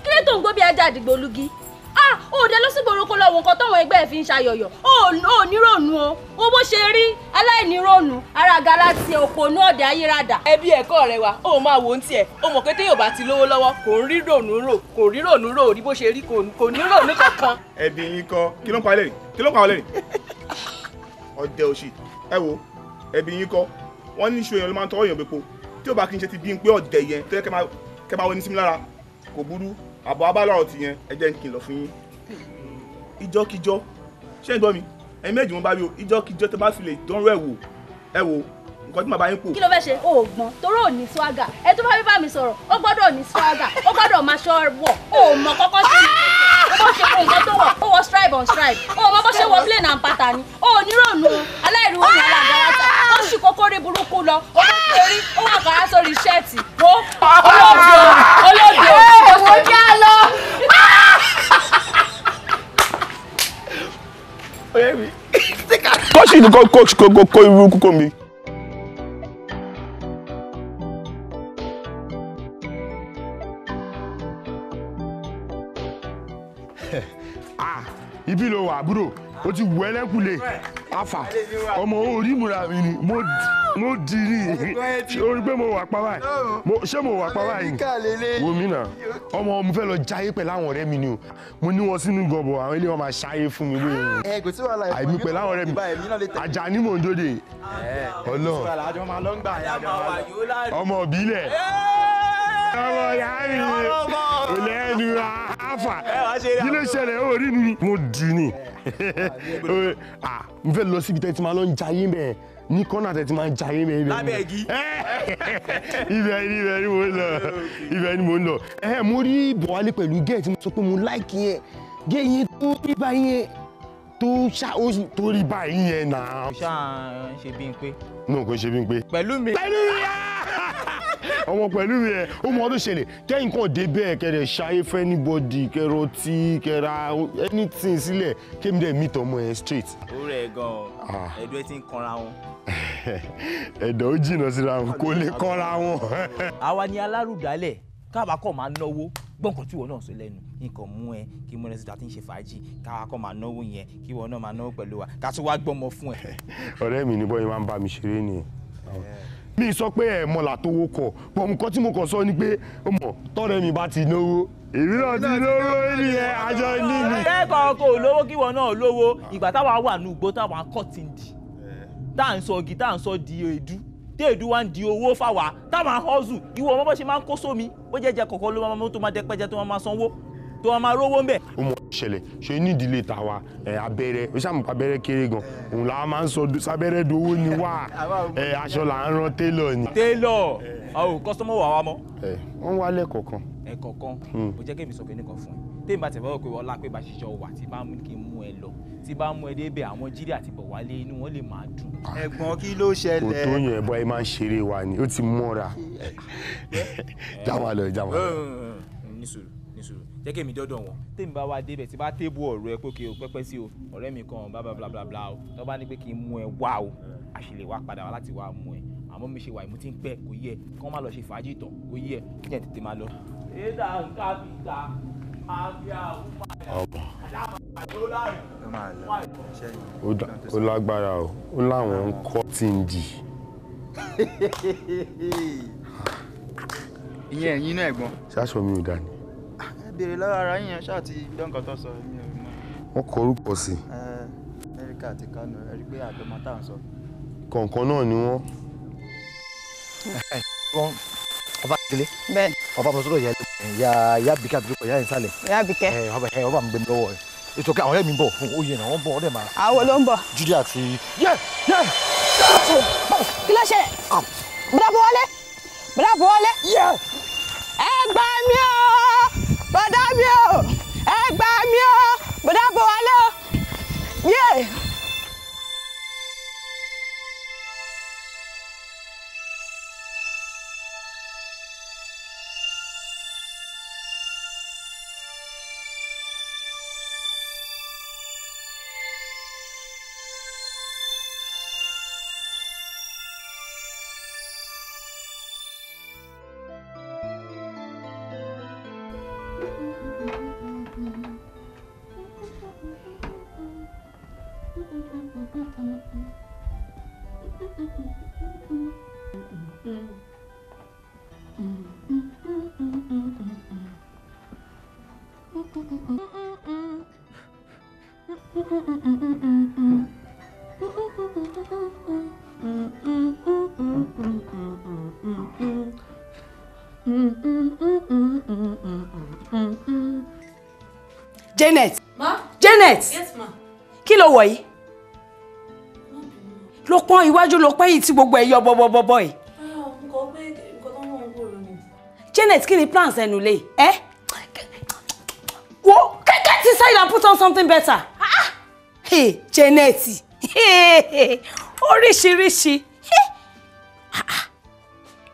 Kí ló tó ń gbó bí ajá àdìgbòlugi? Ah, ó dẹ̀ lọ sí gbòòrò kó lọ wo nǹkan táwọn ẹgbẹ́ ẹ̀ fi ń ṣayọ̀yọ̀. Ó nírònú o, wo bó ṣe rí aláìnírònú, ara Galatia òpònú ọ̀dẹ̀ ayérada. Ẹbí ẹ̀kọ́ rẹ wa, ó máa wò ó tiẹ̀, ó mọ̀ pé téèyàn bá ti lówó lọ́wọ́, kò ń rí rònú rò, kò rí rònú rò, rí bó ṣe rí, kò ní rònú kankan. Ẹbí yín kọ́, kí ló ń pa ẹlẹ́rìí? Kí ló ń pa ọlẹ́rìí? Ọ̀dẹ̀ òṣì, ẹ wo, ẹbí yín kọ́, wọ́n ní iṣu èèyàn ló máa ń tọwọ́ èèyàn bepo. Tí ó bá kí n ṣe ti bí n pé ọ̀dẹ̀ yẹn tó yẹ kẹ́ máa wọ ní sí mi lára, kò burú, àbọ̀ abálọ̀rọ̀ ti yẹn, ẹ jẹ́ n kìlọ̀ fún yín. Ìjọ́kíjọ́, ṣé ń gbọ́ mi? Ẹ̀yin méjì mo bá wí o, ìjọ́kíjọ́ tó bá fi lè dánrọ́ ẹ̀ wò, ẹ wò, nǹkan tí màá bá yín pò. Kí ló fẹ́ ṣe? O ò gbọ́n, torí ò ní swagger. Ẹ tó bá fi bá mi sọ̀rọ̀, ó gbọ́dọ̀ ní swagger, ó gbọ́dọ̀ máa ṣọ́ wọ̀, o ò mọ̀ kọ́kọ́ ṣe ní bó ṣe wo nǹkan tó wọ̀, ó wọ stripe on stripe, o ò mọ bó ṣe wọ plain and pattern ni, o ò ní rònú o, aláìríwó ní alágbára, ó sì kókó rí burúkú lọ, ó bá torí, ó wà kàrá sórí ṣẹ́ẹ̀tì, wo olóògbé olóògbé Èwo jẹ́ á lọ. Kọ́ṣì ni kó irú kúkó mi. Ibi ló wà àbúrò, ó ti wù ẹlẹ́kùlé afa ọmọ orí múra mi ni mo di ní ṣé o rí pé mo wà pa báyìí, ṣé mo wà pa báyìí wò mí náà ọmọ mo fẹ́ lọ jayé pẹ̀lú àwọn ọ̀rẹ́ mi ni o, mo ní wọn sínú gọ̀bọ̀ àwọn ilé wọn máa ṣayé fún mi bóyá àìmí pẹ̀lú àwọn ọ̀rẹ́ mi Àjàní mò ń dóde Ọlọ́run ọmọ ìbílẹ̀ ọmọ ìyá mi lẹ́nu afa kí ló ṣẹlẹ̀ ó rí mi mo dì ní mo fẹ́ lọ síbi tẹ́ ti máa lọ ń jayé bẹ́ẹ̀ ní kọ́nà tẹ́ ti máa ń jayé bẹ́ẹ̀ lábẹ́ igi ibẹ̀ ni mo ń lọ ibẹ̀ ni mo ń lọ mo rí Bọ̀wálé pẹ̀lú gẹ́ẹ̀ tí mo sọ pé mo láìkí yẹn gẹ́ẹ̀ yẹn tó rí báyìí yẹn tó ṣá ó tó rí báyìí yẹn náà. ṣáà ń ṣe bí n pé. náà kò ṣe bí n pé. Pẹ̀lú mi. Pẹ̀lú mi ọmọ pẹ̀lú mi ẹ̀ ó mọ ọdún ṣẹlẹ̀ kẹ́yìn kan dé bẹ́ẹ̀ kẹ́rẹ̀ ṣayé fẹ́ anybody kẹ́rọ tí kẹ́ra anything sílẹ̀ kémi dẹ̀ meet ọmọ yẹn straight. Ó rẹ̀ gan-an ẹ̀dùn ẹ ti ń kanra wọn. Ẹ̀dọ̀ ó jìnnà síra wọn kò lè kanra wọn. Àwa ni alárùdálẹ̀ káwa kọ̀ máa náwó gbọ́ǹkan tí ìwọ náà sọ lẹ́nu nǹkan mú ẹ kí mo rẹ́sìtà tí ń ṣe fàájì káwa kọ̀ máa náwó yẹn kí ìwọ náà máa náwó pẹ̀lú wa ká tún wá gbọ́mọ fún ẹ. Ọ̀rẹ́ mi ní bọ́yìí máa ń bá mi ṣeré nìyẹn. Mi sọ pé ẹ mọ̀lá tó wó kọ̀ bọ̀ nǹkan tí mo kàn sọ ni pé ó mọ̀ tọ́rẹ́ mi bá ti náwó èmi náà ti lówó ní ẹ àjọ ní mi. Kẹ́kọ̀ọ́ kò lówó kí ìwọ náà lówó ìgbà táwa wà ní ugbó táwa kọ́ ti ń di tá à ń sọ igi tá à ń sọ di èédú tí èédú wa ń di owó fáwa táwa hustle ìwọ ọmọ bó ṣe máa ń kó sómi bó jẹ́ jẹ kọ̀ọ̀kan ló máa tó máa dẹ́pẹ́jẹ tó máa sanwó tó máa rówó ń bẹ̀. Ó mọ ìṣẹ̀lẹ̀ ṣe ní ìdílé tàwa abẹ́rẹ́ ó ṣàmùpá abẹ́rẹ́ kéré gan òun làwa máa ń sọ sábẹ́rẹ́ dowó ni wá aṣọ là ń rán télọ̀ ni. Télọ̀ ọ̀ kọ́sọ́mọ̀ wà wá mọ́. Wọ́n wá lẹ́ẹ̀kọ̀ọ̀kan. Ẹ̀kọ̀ọ̀kan mo jẹ́ kémi sọ pé nìkan fún ẹ tèmi bá tẹ̀ fọwọ́ pé ọlá pé bá ṣiṣẹ́ wà tí bá mú kí n mú ẹ lọ tí bá mú ẹ débẹ̀ àwọn Jídé àti Bọ̀wálé inú wọn lè máa dùn. Ẹ̀gbọ́n kí ló ṣẹlẹ̀. Kò tó yẹn bọ́ ẹ máa ń ṣeré wa ni ó ti mọ́ra jáwa lọ jáwa lọ. Ní sùúrù ní sùúrù jẹ́ kémi dọ́dọ̀ wọn tèmi bá wá débẹ̀ tí bá tébù ọ̀rọ̀ ẹ pé kí o pẹ́pẹ́ sí o ọ̀rẹ́ mi kan bla bla bla bla o tó bá ní pé kí n mú ẹ wá o a sì lè wá padà wá láti wá mú ẹ àmọ́ mi ṣe wà mo ti ń pẹ́ kò yẹ kí wọ́n má lọ ṣe fàájì tán kò yẹ kí ẹ̀ tètè máa lọ. Ó lágbára o ó láwọn ń kọ́ tí ń dì. Ìyẹn ẹ̀yin náà ẹ̀gbọ́n. Ṣáṣọ mi ò dání. Ẹ béèrè lọ́wọ́ ara yín yẹn ṣáà ti dán nǹkan tó sọ mi ò mọ̀. Wọ́n kọ orúkọ sí. Erika àti Kano ẹ rí i pé àjọmọ tá à ń sọ. Kọ̀ọ̀kan náà ni wọ́n. Ọba délé. Bẹ́ẹ̀ni. Ọba bọ̀ sọ́dọ̀ ìyá ìyá Bíkẹ́ àbíkẹ́ ìyá yẹn sálẹ̀. Ìyá Bíkẹ́. Ẹ ọba mi gbé mi lọ́wọ́ ẹ. Ètò kí àwọn ọ̀rẹ́ mi ń bọ̀ fún oyè náà wọ́n bọ̀ ọ̀rẹ́ máa. Àwọn ló ń bọ̀. Jídé àti. Yẹ yẹ. Kí ló ṣẹlẹ̀? Bùdá Bọ̀wálé. Bùdá Bọ̀wálé. Ẹ gbà mí o! Bùdá mi o! Ẹ gbà mí o! Bùdá Bọ̀wálé o! Yé! Janet. Ma? Janet. Yes, ma. Kí ló wọ̀ yìí? Ló pọ́n iwájú ló pọ́n yìí tí gbogbo ẹ̀ yọ bọ́bọ́bọ́bọ́ yìí. Janet, kí ni plans ẹnu lé? Ẹ́ wo get inside and put on something better. Ah! Hey, Janet. Oríṣiríṣi.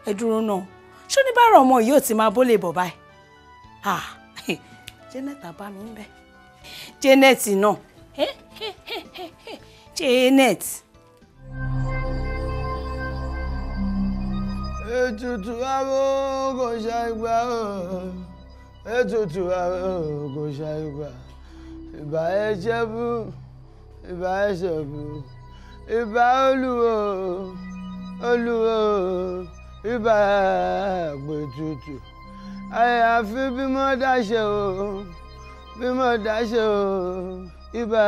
Ẹ dúró náà. Ṣé oníbàárà ọmọ yìí ò ti máa bólè bọ̀ báyìí? Ah! Janet àbá mi ń bẹ̀. Janet náà. Janet. Ètùtù awo kò ṣàìgbà o, ètùtù awo kò ṣàìgbà, ìbà ẹ̀ṣẹ̀ bú, ìbà ẹ̀ṣẹ̀ bú, ìbà olúwo, olúwo, ìbà àgbètùtù, àyàfi bí mo dáṣe o, bí mo dáṣe o, ìbà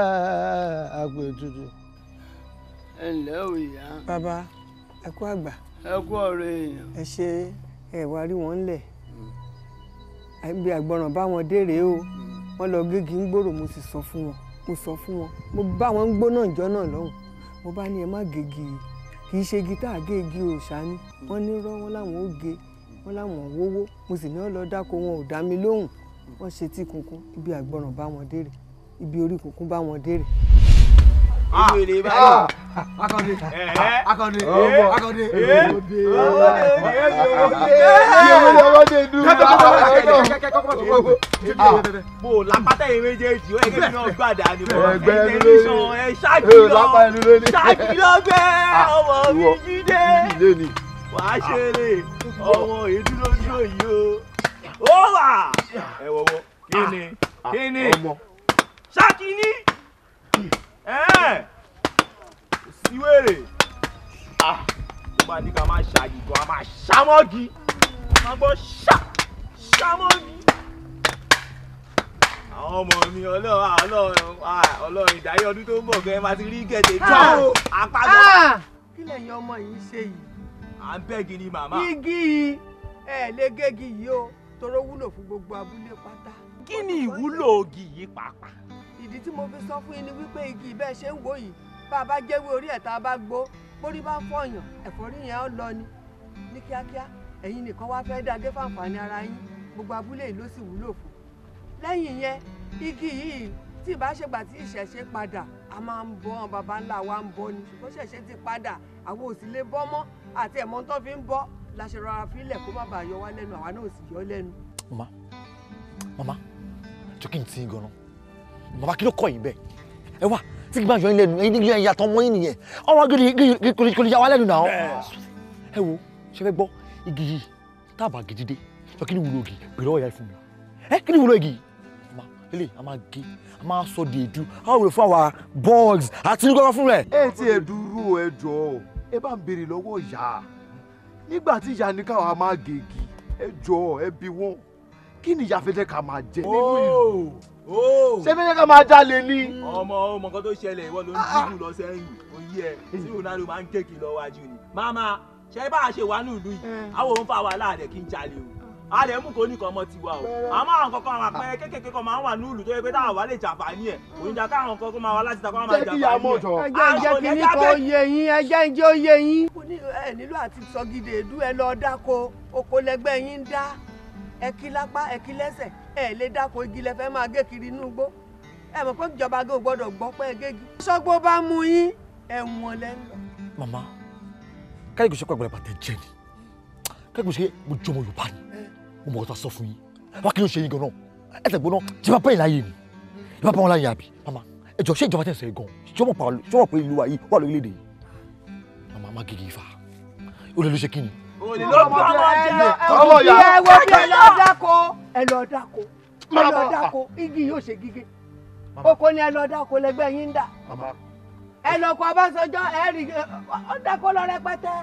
àgbètùtù. Ẹ ǹlẹ́ o ìyá. Bàbá, ẹ kú àgbà. Ẹ kú ọ̀rọ̀ èèyàn. Ẹ ṣe ẹ wá rí wọn ńlẹ̀ bí àgbọràn bá wọn dé rèé o, wọn lọ gégi ń gbòòrò. Mo sì sọ fún wọn, mo sọ fún wọn, mo bá wọn ń gbóná ìjọ náà lọ́hùn. Mo bá ní ẹ má gégi, kì í ṣe igi tá a gé igi òòṣà ni. Wọ́n ní rọ́, wọn láwọn ó ge, wọ́n láwọn ò wówó. Mo sì ní wọn lọ dáko, wọn ò dá mi lóhùn. Wọ́n ṣe tí kunkun, ibi àgbọràn bá wọn dé rèé, ibi orí kunkun bá wọn dé rèé. Akande, Akande, Akande, mo lápátá yìí méjèèjì ó yẹ kí náà gbàdá ni mo tẹlifíṣàn ẹ ṣáàjì lọ ṣáàjì lọ bẹ́ẹ̀ ọmọ mi jíde wàá ṣeré ọmọ ìdúró yìí o ó wà ẹ wọwọ kíni kíni ṣáàkìní síwèrè ó máa ní ká máa ṣàyè gan, a máa ṣàmọ́gi, máa gbọ́ ṣàmọ́gi. Àwọn ọmọ mi ọlọ́run ọlọ́run ọlọ́run ìdáyé ọdún tó ń bọ̀ gan ẹ máa ti rí gẹ̀dẹ̀ tó apágbọ́n. Kí lẹ̀yin ọmọ yìí ṣe yìí? À ń bẹ́gi ni màmá. Igi yìí ẹ lè gégi yìí o, toró wúlò fún gbogbo abúlé pátá. Kí ni ìwúlò igi yìí pàápàá? Ìdí tí mo fi sọ fún yín ni wípé igi bẹ́ẹ̀ ṣe ń wò yìí, bá a bá jẹ́wé orí ẹ̀ tá a bá gbó, bórí bá ń fọyàn ẹ̀fọ́rí yẹn á lọ ni ní kíákíá. Ẹ̀yin nìkan wá fẹ́ dàgé fàǹfààní ara yín, gbogbo abúlé yìí ló sì wúlò fún. Lẹ́yìn yẹn, igi yìí tí ìbá ṣègbà tí ìṣẹ̀ṣe padà, a máa ń bọ́, àwọn baba ńlá wa ń bọ́ ni, ṣùgbọ́n ṣẹ̀ṣe ti padà, àwọn ò sì lè bọ́ mọ́, àti ẹ̀mọ́ tó fi ń bọ́ la ṣe rọra fílẹ̀ kó má bàa yọ wá lẹ́nu, àwa náà ò sì yọ lẹ́nu. Màmá, màmá, jọ kí n tí ń gan-an. Màmá, kí ló kọ́ yín bẹ́ẹ̀? Ẹ wá tí kì bá yọ yín lẹ́nu, ẹ̀yin nílé ẹ̀yà tán mọ́ yín nìyẹn. Ọ̀rọ̀ gidi kò lè yà wá lẹ́nu náà. Ẹ wo, ṣe fẹ́ gbọ́ igi yìí tá a bá gidi dé, jọ kí ni wúlò igi? Bèrè ọ̀yà fún mi. Ẹ kí ni wúlò igi? Màmá, lélẹ̀ a máa gé, a máa sọ di èédú, a wúlò fún àwa bugs àti ní gbọ́dọ̀ fún rẹ̀. Ẹ ti ẹ dúró, ẹ jọ̀ọ́, ẹ bá ń béèrè lọ́wọ́ ìyá. Nígbà tí ìyá ní káwa máa gègé, ẹ jọ̀ọ́, ẹ bi wọ́n. Kí ni ìyá fẹ́ jẹ́ ká máa jẹ nínú ìlú? Ṣé fẹ́ jẹ́ ká máa jalè ni? Ọmọ ọmọ kan tó ṣẹlẹ̀, ìwọ ló ń dúró lọ sẹ́yìn, oyè ẹ̀ tí Ronaldo máa ń kéèkì lọ wájú ni. Màmá, ṣé bá a ṣe wà ní ìlú yìí, àwọn òun fa wàhálà rẹ̀ kí n jalè o. A lè mú kó ní kan mọ́ tiwa o. Àmọ́ àwọn kankan àwọn àpẹẹrẹ kéékèèké kan máa ń wà ní ìlú tó yẹ pé táwọn wà lè jàǹfààní ẹ̀. Òun jà káwọn kan kó máa wá láti ta kó máa jàǹfààní ẹ̀. Ẹ jẹ́ ń jẹ́ kíní kan yé yín, ẹ jẹ́ ń jẹ́ ó yé yín. Ẹ nílò àti sọgídé èédú, ẹ lọ dáko, oko lẹgbẹ́ yín ń dá. Ẹ kí lápá, ẹ kí lẹ́sẹ̀, ẹ lè dáko, igi lẹ fẹ́ máa gé kiri inú igbó. Ẹ mọ̀ pé ìjọba gan ò gbọ́dọ̀ gbọ́ pé ẹ gégi. Sọ́gbó bá mú yín, ẹ̀wọ̀n lẹ́ ń lọ. Màmá, káyọ̀ kò ṣe pé àgbàlagbà tẹ jẹ ni, káyọ̀ kò ṣe mo jọmọ Yorùbá ni, mo mọ̀ ọ́ tó sọ fún yín. Wá kí ló ṣe yín gan-an? Ẹ tẹ̀ gbóná, tí bá bẹ́ẹ̀ láyé ni, ìbá bá wọn láyé àbí? Màmá, ẹ jọ ṣé ìjọba tẹ̀ sọ yìí gan-an? Ṣé wọ́n pé ìlú wa yìí wà lórílẹ̀‐èdè yìí? Màmá, má gègé ifá. Ó lè ló ṣe kí ni? Olè ló bá wọn jẹ. Ọmọ ìyá ẹ wo bí ẹ lọ dáko, ẹ lọ dáko, ẹ lọ dáko, igi yóò ṣe gígé. Oko ni ẹ lọ dáko lẹgbẹ́ yín ń dà. Màmá, Ẹ lọ kọ Ọbásanjọ́ ẹ rí ọ dákọ́ lọ rẹpẹtẹ.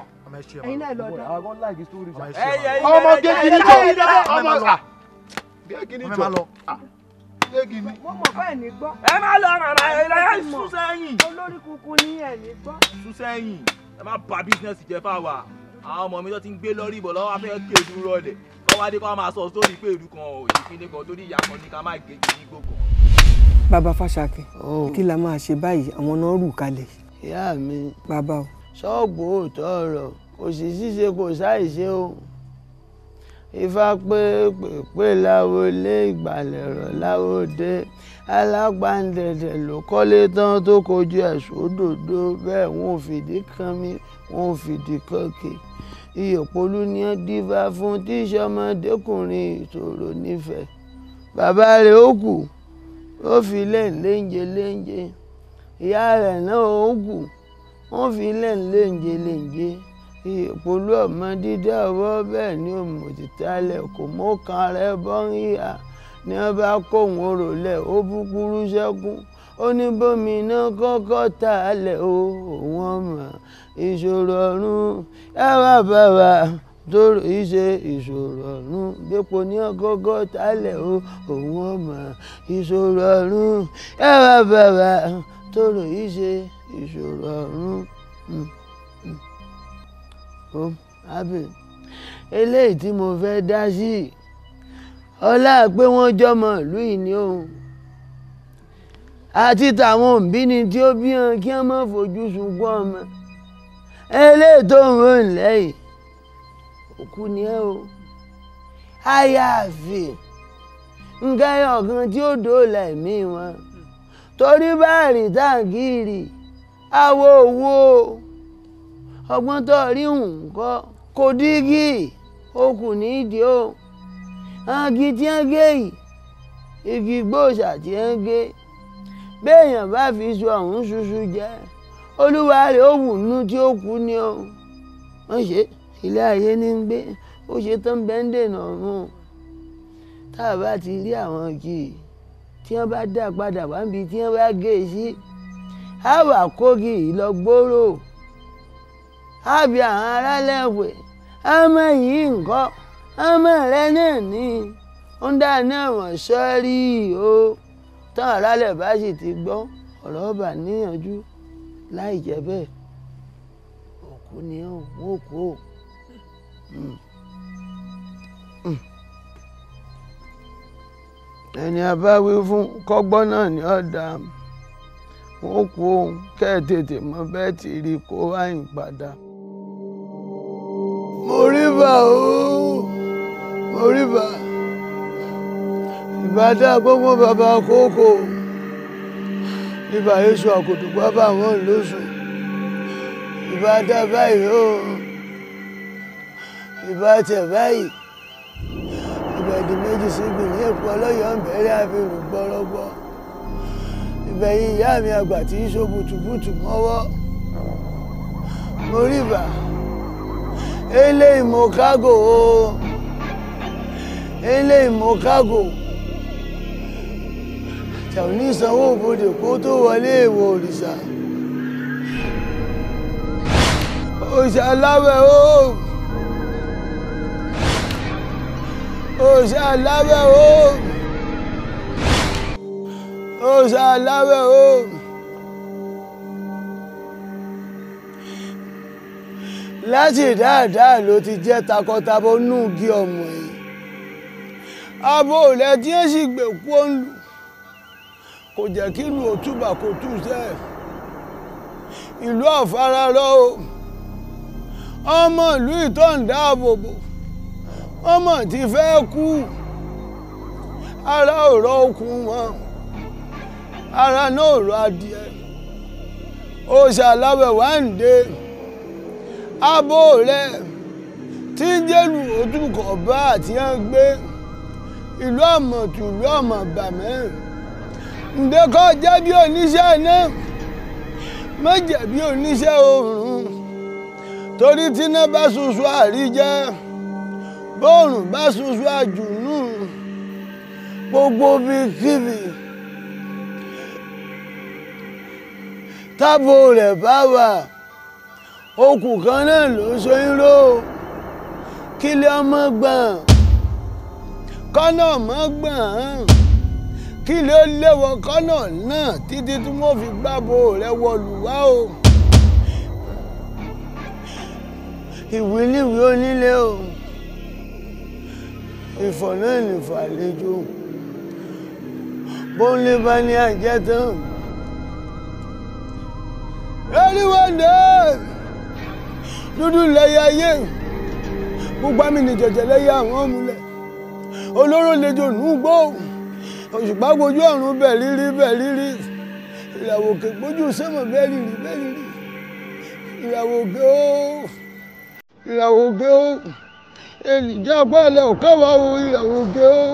Ẹ̀yin náà lọ dá. Ọmọ gégiri jọ ọmọ gégiri jọ gégiri. Mo mọ̀ bẹ́ẹ̀ ní gbọ́. Ẹ má lọ màmá ẹ lọ sún sẹ́yìn. Olórí kunkun ní ẹ̀ ní gbọ́. Sún sẹ́yìn, ẹ má bà bísínẹ́sì jẹ́ fáwa. Àwọn ọmọ mi tó ti ń gbé lórí ìbọ̀ lọ́wọ́ afẹ́ kéèdú rọlẹ̀. Kọ́ wá dé kọ́ máa sọ sórí pé ìlú kan ò ìpínlẹ̀ kan torí ìyá kan ní ká má gé ní gbogbo. Bàbá Fáṣakẹ́, kí la máa ṣe báyìí? Àwọn náà rù kalẹ̀. Ìyá mi. Bàbá o. Ṣọ́ọ̀bù òótọ́ ọ̀rọ̀ kò sì ṣíṣe kò ṣàìṣe o. Ifá pé pèpè láwo lé ìgbàlẹ̀rọ̀ láwo dé. Alápàǹdẹ̀dẹ̀ ló kọ́lé tán tó kojú ẹ̀sùn òdòdó bẹ́ẹ̀ wọn ò fìdí kan mi wọn ò fìdí kan kè. Iyọ̀pọ̀lú ni ó dífá fún tíṣọmọdékùnrin ìṣòro nífẹ̀ẹ́. Bàbá rẹ̀ ó kù ó fi léńléńjẹ léńjẹ. Ìyá rẹ̀ náà ó kù wọ́n fi léńléńjẹ léńjẹ. Iyọ̀pọ̀lú ọmọ dídá ọwọ́ bẹ́ẹ̀ ni òmùtítálẹ̀ kò mọ́kàn rẹ̀ bọ́ ń yíyà. Ní wọ́n bá kóhun orò lẹ̀ ó búkúrú sẹ́kún. Ó ní bómi iná kọ́kọ́ tà á lẹ̀ o òun ọmọ ìṣòro ọ̀run ẹ wá bàbá tóró ìṣe ìṣòro ọ̀run gbépo ní ọgọ́gọ́ tà á lẹ̀ o òun ọmọ ìṣòro ọ̀run ẹ wá bàbá tóró ìṣe ìṣòro ọ̀run. Ó ábẹ eléyìí tí mo fẹ́ dá sí ọlá pé wọ́n jọmọ ìlú yìí ni òun àti tàwọn òbí ni tí ó bí wọn kí wọn má fojú sunkún ọmọ eléyìí tó ń rò lẹ́yìn òkú ni ẹ o àyàfi nǹkan ọ̀kan tí ó dóòlà ẹ̀mí wọn torí báàrí táǹkìrì àwọ̀ òwò ọgbọ́n tó rí nǹkan kò dígí okùn nídìí o igi tí wọ́n gé yìí igi gbòòsà tí wọ́n gé béèyàn bá fi sọ ọ̀hún ṣuṣu jẹ olúwa rẹ̀ ó wù nú tí ó kú ni o wọ́n ṣe ilé ayé ní ń gbé ó ṣe tán bẹ́ńdẹ̀nà ọ̀run tá a bá ti rí àwọn igi tí wọ́n bá dá padà wá níbi tí wọ́n bá gé e sí á wà kógi lọ gbòòrò á bí àwọn aráàlẹ̀ pé ọmọ yìí nǹkan ọmọ rẹ náà ní ń dá náà wọ́n sọ́rí o tán aráàlẹ̀ bá sì ti gbọ́ ọ̀rọ̀ ọba níyànjú láì jẹ́ bẹ́ẹ̀ òkú ni ó wọ́n kú o. Ẹni a bá wí fún kọ́gbọ́n náà ni ọ̀dà wọ́n kú òun kẹ́ ẹ̀ tètè mọ bẹ́ẹ̀ tí rí kó wáyìn padà. Mo rí bá o, mo rí bá ìbádá gbogbo bàbá kókó ìbà èso àkòtò bàbá wọn lóṣù ìbádá báyìí o ìbá tẹ̀ báyìí ìbẹ̀dì méjì síbi ní èkó ọlọ́yọ̀ ń bẹ̀rẹ̀ àfihàn gbọ́rọ́gbọ́ ìbẹ̀yìn ìyá mi àgbà tí í so bùtùbùtù mọ́wọ́ mo rí bà eléyìí mo kágò o eléyìí mo kágò tẹ̀wọ́n ní sanwó òbodè kó tó wọlé èèwọ̀ òrìṣà òòṣà lábẹ́ o òòṣà lábẹ́ o òòṣà lábẹ́ o láti dáadáa ló ti jẹ́ takọtabo nù gí ọmọ yìí abo rẹ̀ tí ó sì gbè kú ó ń lù kò jẹ́ kí ìlú òtúbà kò tú sẹ́ ìlú ọ̀fararọ́ o ọmọ ìlú ìtọ́ ń dáàbòbò ọmọ tí fẹ́ kú ara ò rọ okùn wọn ara náà ò rọ adìẹ òòṣà lábẹ́ wà ń dé abo rẹ tí ń jẹ́lu òtúkọ̀ bá àti ẹ̀ ń gbé ìlú àmọ̀tù ìlú àmọ̀bàmẹ́ ǹdẹ́kọ́ jẹ́ bí oníṣẹ́ iná má jẹ́ bí oníṣẹ́ oòrùn torí tíná bá ṣoṣo àríjẹ bóòrùn bá ṣoṣo àjùnú gbogbo bíkíbi Tábò rẹ̀ bá wà, okùn kan náà ló so yín ró. Kílẹ̀ ọmọ gbọ̀n, kọ́nà ọmọ gbọ̀n, kílẹ̀ ó léwọ kọ́nà náà títí tí wọ́n fi gbábo rẹ̀ wọlù wá o. Ìwíníwí onílé o, ìfọ̀ náà nìfọ̀ àlejò. Bóńlé bá ní àjẹ́ tán. Eriwọ́ndé dúdú lẹ́yẹ ayé, gbogbo àmì ní jẹ̀jẹ̀ lẹ́yẹ àwọn ọmúlẹ̀. Olóró lejò nùgbò, òṣùpá gbojú ọ̀run bẹ̀ rírí bẹ̀ rírí. Ìràwọ̀ òkè gbójú sẹ́mọ̀ bẹ̀ rírí bẹ̀ rírí. Ìràwọ̀ òkè ó, ìràwọ̀ òkè ó, ènìjẹ́ apá ẹ̀lẹ́ òkè wá o, ìràwọ̀ òkè ó.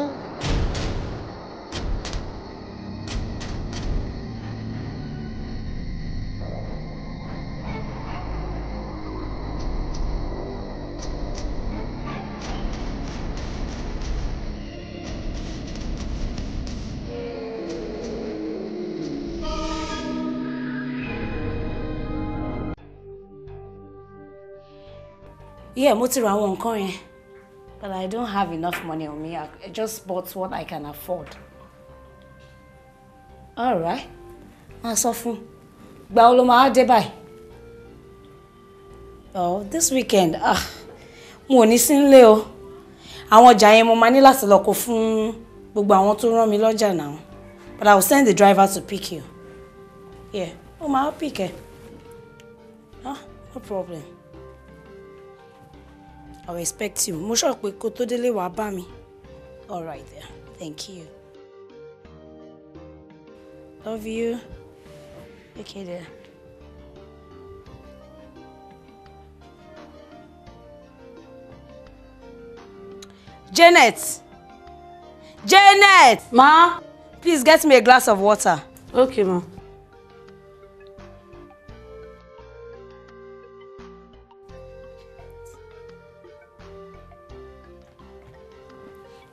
Yeah, mo ti ra àwọn nǹkan yẹn. But I don't have enough money on me. I just bought what I can afford. All right. Máa sọ fún. Ìgbà wo ló máa dé báyìí? Oh, this weekend. Ah, mo ò ní sí nílé o. Àwọn ọjà yẹn mo máa ní láti lọ kó fún gbogbo àwọn tó rán mi lọ́jà náà. But I will send the driver to pick you. Yeah, ó máa pick ẹ. Ah, no problem. I will expect you. Mo sọ pé kó tó délé wàá bá mi. All right there. Thank you. Love you. Okay there. Janet! Janet! Ma? Please get me a glass of water. Okay, ma.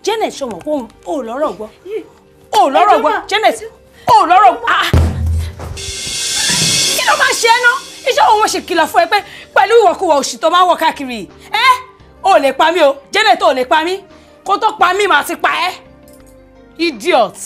Janet, ṣo mọ̀ pé o lọ́rọ̀ gbọ́. O lọ́rọ̀ gbọ́. Janet, o lọ́rọ̀ gbọ́. Kí ló máa ṣe é ná? Iṣẹ́ òun ṣe kìlọ̀ fún ẹ pé pẹ̀lú ìwọ̀kuwọ̀ òṣì tó máa ń wọ̀ káàkiri. Ẹ́ o lè pa mí o. Janet, o lè pa mí. Kó tó pa mí, màá ti pa ẹ́. Idiot.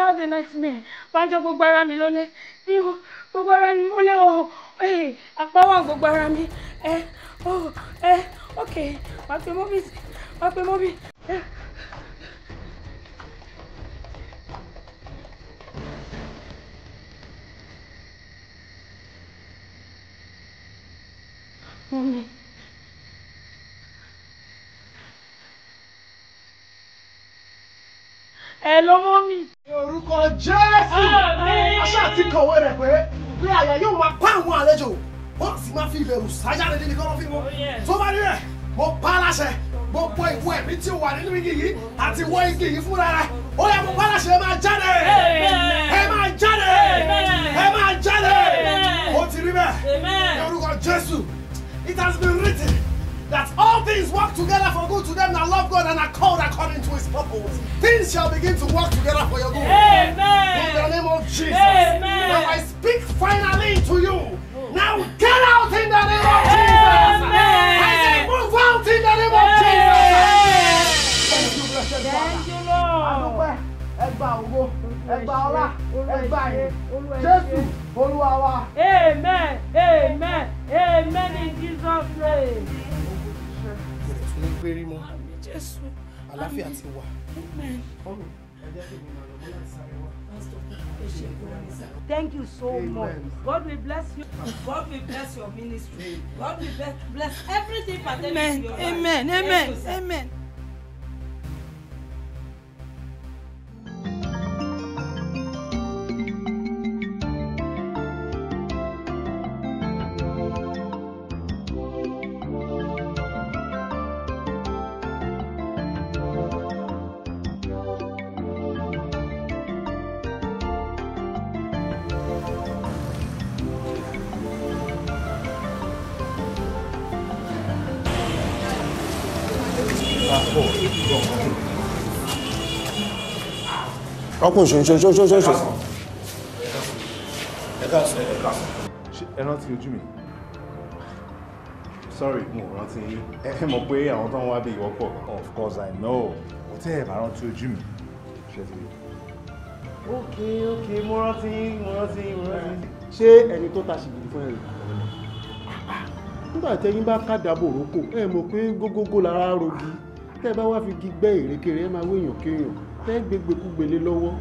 had a nightmare. Banjo, gbogbo ara mi ló lé. Gbogbo ara mi ló lé o. Apá wà gbogbo ara mi. Oh, okay. Wàá pe mọ́mí. Wàá pe mọ́mí. Mọ́mí. Hello, mọ́mí. Orúkọ Jésù. Aṣá àti kọ̀wé rẹ̀ pé bí àyà yóò máa pa àwọn àlejò, wọ́n sì máa fi ìbẹ̀rù sáyáre níbi kọ́lọ́ fún wọn. Tó bá rí rẹ̀, mo pa á láṣẹ, gbogbo ìwọ ẹ̀mí tí ó wà nínú igi yìí àti ìwọ igi yìí fúnra rẹ̀. Ó yá, mo pa á láṣẹ, ẹ máa jáde. Ẹ máa jáde. Ẹ máa jáde. Ó ti rí bẹ́ẹ̀. Ní orúkọ Jésù. It has been written that all things work together for good to them that love God and are called according to his purpose. Things shall begin to work together for your good. Amen. In the name of Jesus. Amen. Now I speak finally to you. Now get out in the name of Jesus. Amen. I say move out in the name of Jesus. Thank you, blessed Father. Thank you, Lord. Adúpẹ́, ẹ gba ògo, ẹ gba ọlá, ẹ gba ìyìn. Jésù Olúwa wa. Amen. Amen. Amen in Jesus' name. Ní gbérí mọ́. Jésù. Àlàáfíà ti wà. Amen. Thank you so much. God will bless you. God will bless your ministry. God will bless everything pertaining to your life. Amen. Amen. Amen. Ọkùnrin ṣoṣo ṣoṣo ṣoṣo. Ẹ rántí ojú mi? Sorry, mo rántí yín. Ẹ mọ̀ pé àwọn tó ń wá bí ìwọ pọ̀. Of course I know. Kò tẹ́ ẹ̀ bá rántí ojú mi. Ṣé ti rí? Okay, okay, mo rántí yín, mo rántí yín, mo rántí yín. Ṣé ẹni tó ta ṣìgìdì fún ẹ rè? Nígbà tẹ́yìn bá kàdàbò rókò, ẹ mọ̀ pé gógógó lára rogi. Tẹ́ ẹ bá wá fi igi gbẹ́ ìrékèrè, ẹ máa wéèyàn kéèyàn. Tẹ́ gbégbékúgbélé lọ́wọ́.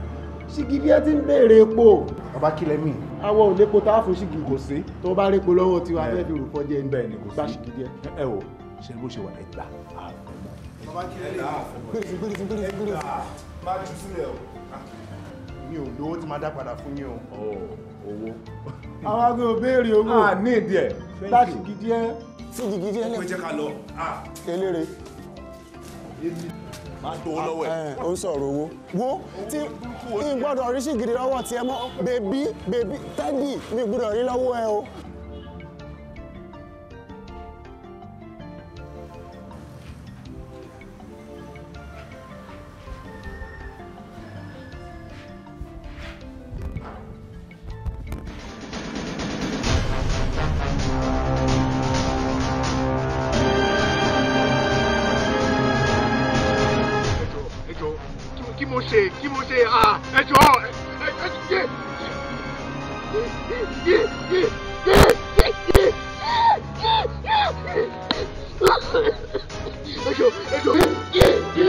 Ṣìgìdì ẹ ti ń béèrè epo. Bàbá kí lẹ mí. Àwọn ò lépo tá a fún ṣìgìdì. Kò sí. Tó bá répo lọ́wọ́ tiwa fẹ́ fi rò fọ́jẹ́ ní. Bẹ́ẹ̀ ni kò sí. Gba ṣìgìdì ẹ. Ẹ wò, ṣe bó ṣe wà ẹ gbà àfẹ́mọ́. Bàbá kí lẹ lè Gbèrè gbèrè gbèrè gbèrè. Máa jù sílẹ̀ o. Mi ò lówó tí máa dá padà fún yín o. Owó. Àwọn agbè ò béèrè owó. A ní ìdí ẹ̀. Gba ṣìgìdì ẹ. Ṣìgìdì ẹ lẹ. Ó jẹ́ ká lọ. Eléré. Máa gbowó lọ́wọ́ ẹ̀. Ó ń sọ̀rọ̀ owó. Wo tí n gbọ́dọ̀ rí ṣìgìdì lọ́wọ́ tiẹ̀ mọ́, bèbí bèbí tẹ́dì mi gbọ́dọ̀ rí lọ́wọ́ ẹ o. Kí mo ṣe ẹ jọ̀ọ́ ẹ jẹ́ yé yé yé yé yé ẹ jọ̀ọ́ ẹ jọ̀ọ́ yé yé.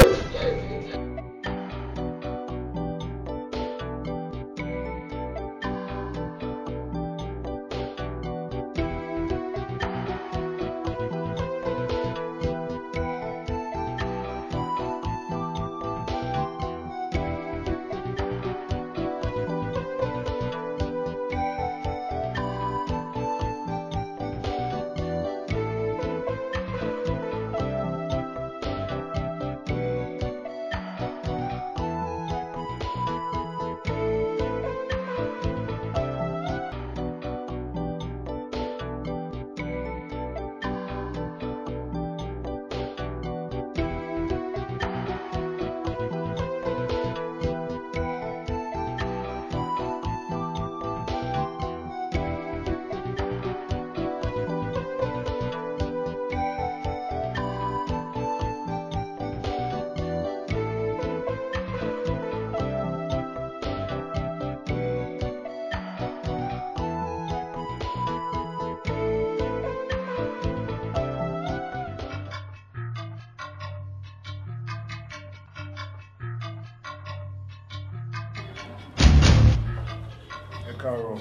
Káàárọ̀.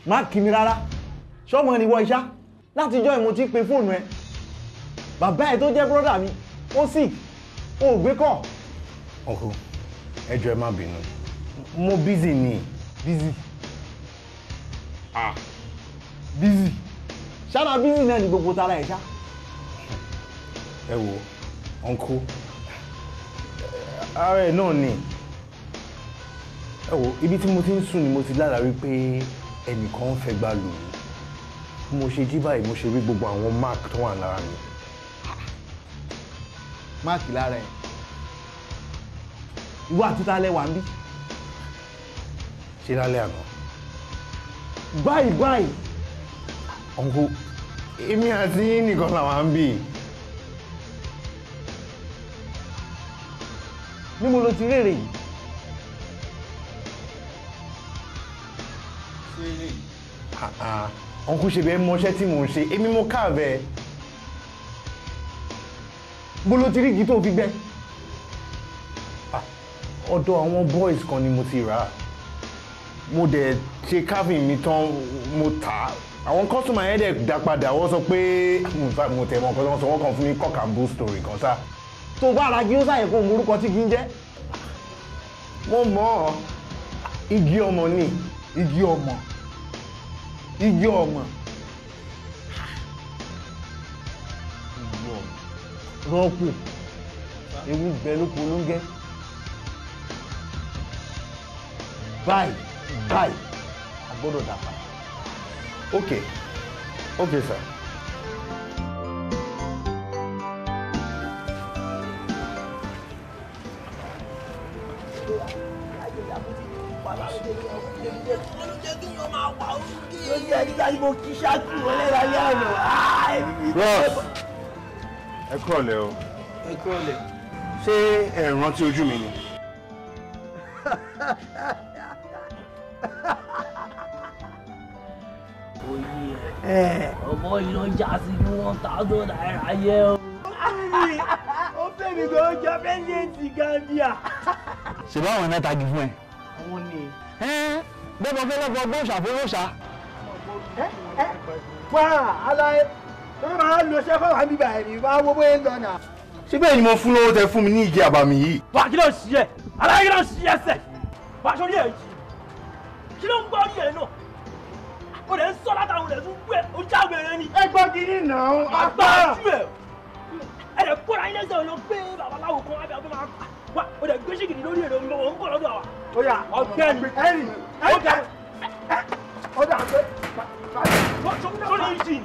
Má kí mi rárá. Ṣọ́mọ ni wọ iṣá. Látijọ́ ìmo ti pe fóònù ẹ. Bàbá ẹ tó jẹ́ brọ́dà mi, ó sì, ó gbé kọ̀. Uncle, ẹ jọ̀ọ́ ẹ má bínú. Mo busy ni. Busy. Ah. Busy. Ṣáná busy náà ni gbogbo tara ẹ̀ ṣá. Ẹ wo, uncle, ara ẹ̀ náà ni. Ẹ wo, ibi tí mo ti ń sùn ni mo ti lára wípé ẹnìkan fẹ́ gbá lù mí. Mo ṣe jí báyìí, mo ṣe rí gbogbo àwọn mark tó wà lára mi. Máàkì lára ẹ̀. Ìwọ àtúntà lẹ wà ń bí. Ṣé lálẹ́ àná? Báyìí báyìí. Uncle, èmi àti yín nìkan làwa ń bí. Ní mo lo ti rèrè yìí. Uncle, ṣe bẹ́ẹ̀ mọṣẹ́ tí mò ń ṣe, èmi mo káàbẹ̀. Bó ló ti rí igi tó fi gbẹ́? Ọ̀dọ̀ àwọn boys kan ni mo ti rà á. Mo dẹ̀ ṣe carving mi tán, mo tà á. Àwọn customer yẹn dẹ̀ dá padà, wọ́n sọ pé mo tẹ̀ mọ́ nǹkan tó ń sọ, wọ́n kàn fún mi cock and bull story kan sá. Tó bá ra igi ó sàyẹ̀ kó morúkọ tí kì í jẹ́. Mo mọ̀ ọ́, igi ọmọ ni. Igi ọmọ. Igi ọmọ. Igi ọmọ. Rọ́pò. Ewu bẹ lóko ló ń gẹ́. Báyìí báyìí, a gbọ́dọ̀ dà padà. Okay, okay sir. Ross, ẹ kúrọ̀lẹ́ o. Ẹ kúrọ̀lẹ́. Ṣé ẹ rántí ojú mi ni? Oyè ọmọ yìí ló já sí ní 1,000 naira yẹ o. Ó fẹ́ mi gan jọ pẹ́sidẹ̀ntì Gambia. Ṣé báwọn náà tagi fún ẹ? Àwọn ni. Bẹ́ẹ̀ bọ́ fẹ́ lọ́kọ̀ gbóòṣà fowóṣà. Wá aláyé tó máa ń lo iṣẹ́ fáwọn àbíbà ẹ̀mí wá wo bóyá ń lọ nà. Ṣé bẹ́ẹ̀ ni mo fún lówó tẹ fún mi ní igi àbàmì yìí? Wà kí ló ń ṣe ẹ́? Aláyé kí ló ń ṣe ẹsẹ̀? Wà aṣọ orí ẹ̀ yìí. Kí ló ń gbọ́ orí ẹ̀ náà? O lè ń sọ látàwọn olè tún gbé o jáwé rẹ ni. Ẹ gbọ́ kiri náà. Àgbà ojú ẹ̀. Ẹ lè kóra ilé ẹsẹ̀ lọ gbé babaláwo kan abẹ́ ọgbẹ́ máa wá o lè gbé ṣìgìdì lórí èrò mi òun bọ̀ lọ́dọ̀ àwa. Ó yá ọ̀gbẹ́ni. Ẹ̀rì ẹ̀rì ó dà pé. Sọ́ni yìí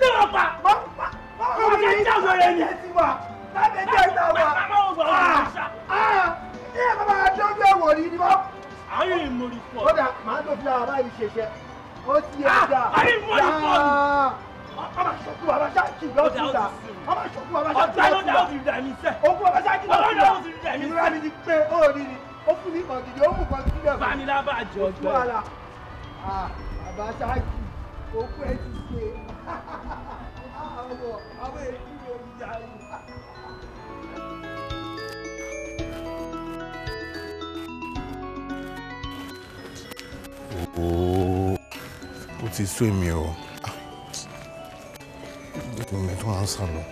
ní ọ̀pá. Ọmọ jáwé rẹ ni. Lábẹ́ jẹ́ ìta wa. Ní ẹ̀ bàbá àdójú ẹ̀wọ̀n ni wọ́n. Ayé ìmọ̀rì pọ̀. Ó dà máa tó fi ara báyìí ṣẹṣẹ. Ó ti ẹ̀ dà. Ayé ìmọ̀rì pọ̀ ni. Ọmọ ṣọkú bàbá ṣáàkì lọ́tún dà. Ọmọ ṣọkú bàbá ṣáàkì lọ́tún dà. Ogún bàbá ṣáàkì lọ́tún dà. Ìrora mi ti pé ó rí ni. Ó fún mi kàn gidi, ó mú kan gidi lẹ́fọ̀. Bánilábàjọ́ gbẹ. Bàbá ṣáàkì, òkú ẹ ti ṣe. Àwọn èyí ni omi yá yìí. Ooo, ó ti sú èmi o. Mi tó wá ń sá lọ.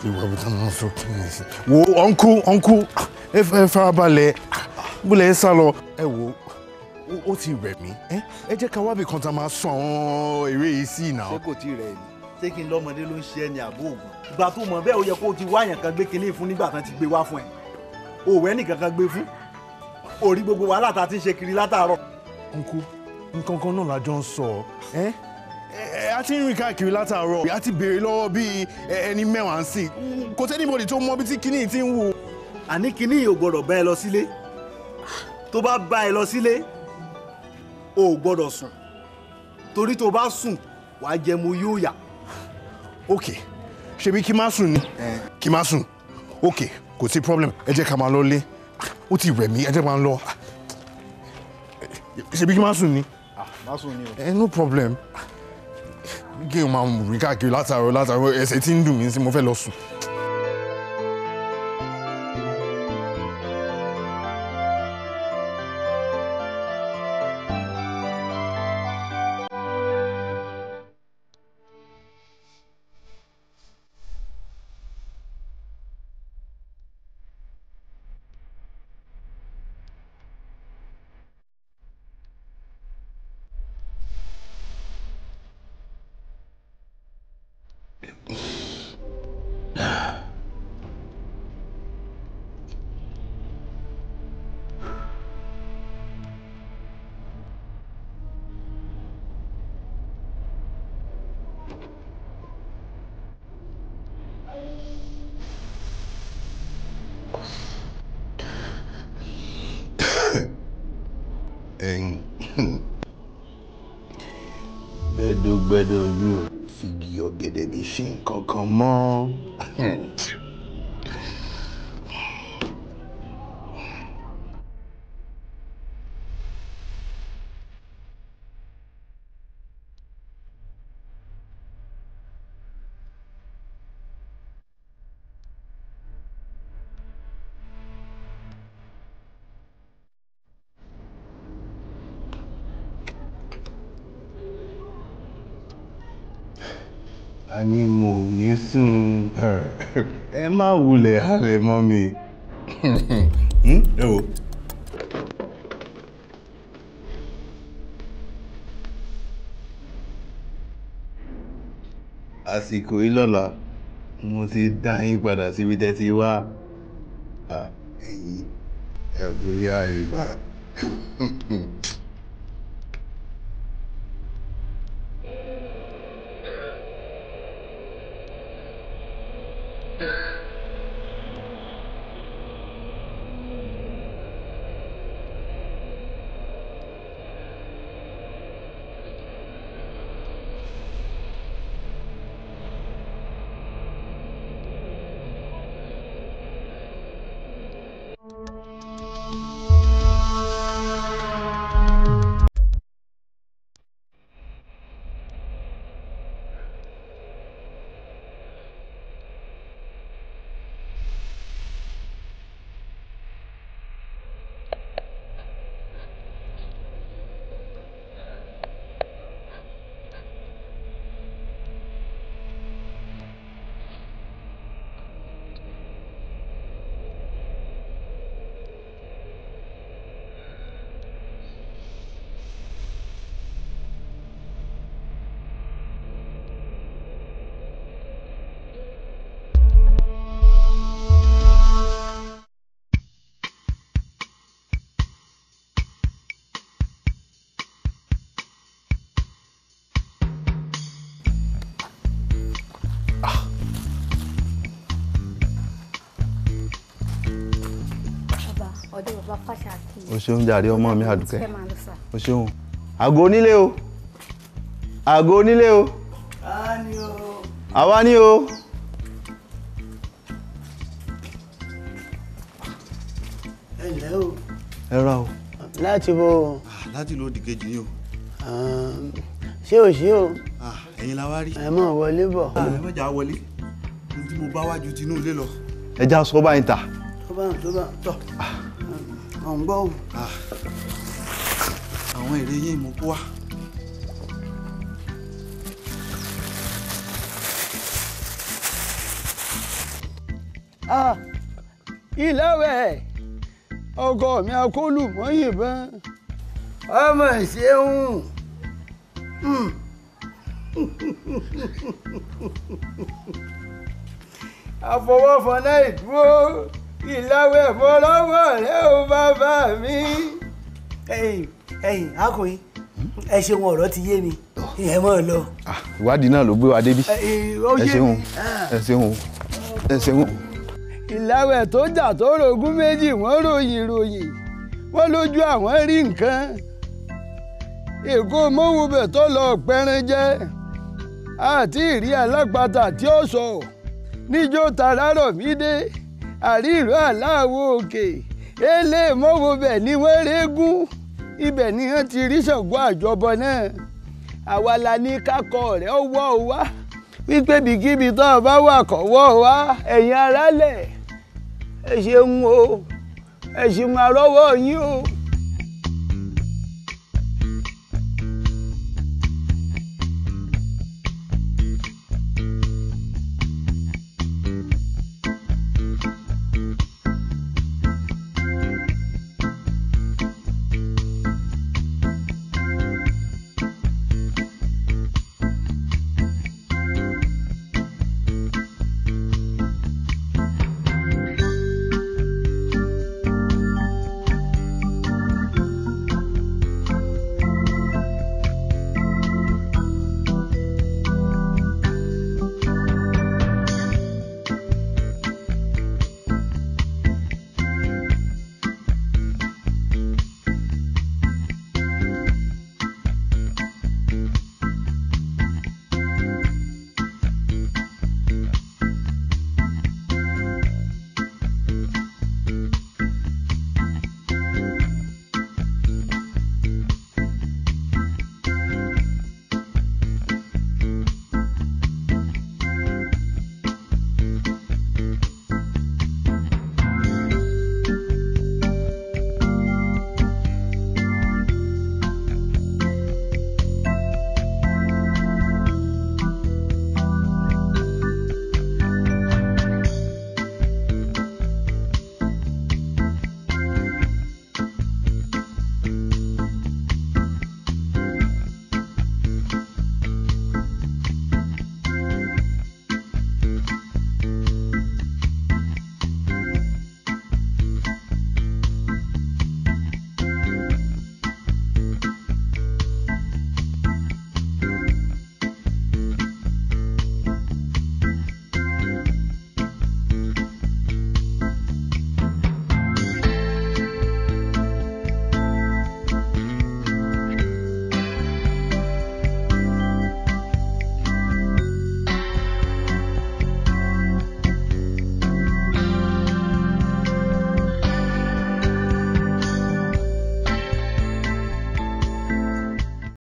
Ìwà bí táwọn sọ kí ni sí. Wo uncle uncle ẹ farabalẹ̀ bó lẹ̀ ń sá lọ. Ẹ wo ó ti rẹ̀ mí. Ẹ jẹ́ ká wábì kan tá a máa sọ àwọn eré yìí sí ìnà. Ṣé kò tí ì rẹ̀ ni? Ṣé kí n lọ́mọdé ló ń ṣe ẹni àbó ògùn? Ìgbà tó mọ̀ bẹ́ẹ̀ ó yẹ kó o ti wáyàn kan gbé kinní fún nígbà tán ti gbé wá fún ẹ. Òwe nìkan kan gbé fún. Orí gbogbo wàhálà tá a ti ń ṣe kiri látàárọ̀. Uncle, nǹkan kan náà la jọ ń sọ. A ti ń rìn káàkiri látàárọ̀. A ti béèrè lọ́wọ́ bíi ẹni mẹ́wàá ń sìn. Kò sẹ́nibọ̀dì tó mọ bí tí kinní ti ń wù. Àní kinní yìí ò gbọ́dọ̀ bá ẹ lọ sílé. Tó bá bá ẹ lọ sílé, o ò gbọ́dọ̀ sùn. Torí tó bá sùn, wàá jẹ mo yóò yà. Ok, ṣebí kí má sùn ni? Kí má sùn. Ok, kò sí problem. Ẹ jẹ́ ká máa lọ lé. Ó ti rẹ̀ mí, ẹ jẹ́ máa lọ. Ṣebí kí má sùn ni? Má sùn ni o. No problem. Kí n máa rìn káàkiri látàárọ̀ látàárọ̀, ẹsẹ̀ tí ń dùn mí sí, mo fẹ́ lọ sùn. Gbẹ́dọ̀gbẹ́dọ̀ mi ò figi ọ̀gẹ̀dẹ̀ mi ṣe nǹkan kan mọ́. A ní mo ò ní sùn, ẹ má wulẹ̀ halẹ̀ mọ́ mi. Ẹ wo. Àsìkò yìí lọ́la mo ti dá yín padà síbi tẹ́ ti wá. Ẹ̀yin ẹ̀ lórí àìbá. O ṣeun jàre ọmọ mi Àdùkẹ́, o ṣeun. Àgọ́ onílé o, àgọ́ onílé o, àwa ni o. Ẹ ǹlẹ́ o. Ẹ ra o. Láti bo. Láti ló dìkejì yìí o. Ṣé o ṣé o. Ẹ̀yin la wá rí. Ẹ mọ̀ wọlé bọ̀. Ẹ mọ̀jà wọlé, ní tí mo bá wájú tinú ilé lọ. Ẹ já sọ báyìí ta. Tó bá tó bá tọ̀. Ọ̀ ń gbọ́ o. Àwọn èrè yín mo kó wá. Ìlàwẹ̀ ọkọ mi akólùmọ́ yìnbọn ọmọ ṣeun. Àfọwọ́fọ̀nà ìdúró ìlàwẹ̀ fọlọ́wọ́ rẹ o bàbá mi. Ẹ̀yin ẹ̀yin akùnrin, ẹ ṣeun, ọ̀rọ̀ ti yé mi, ẹ mọ̀ ọ́ lọ. Ìwádìí náà ló gbé wa débi. Ẹ ṣeun, ẹ ṣeun, ẹ ṣeun. Ìlàwẹ̀ tó jà tó rogún méjì, wọ́n ròyìn ròyìn, wọ́n lójú àwọn rí nǹkan. Èkó mọ́wúbẹ̀ tó lọ pẹran jẹ àti ìrí alápatà tí ó sọ níjó tarárọ̀ mí dé àríìró aláwo òkè èlé mọ́wúbẹ̀ ni wọ́n régún, ibẹ̀ ni wọ́n ti rí Ṣàngó àjọbọ náà. Àwa la ní kákọ rẹ̀ ó wọ́ ọ wá, wípé bìkíbi tó o bá wà kọ́ wọ́ ọ wá. Ẹ̀yin aráàlẹ̀, ẹ ṣeun o, ẹ ṣeun àrọ́wọ́ yín o.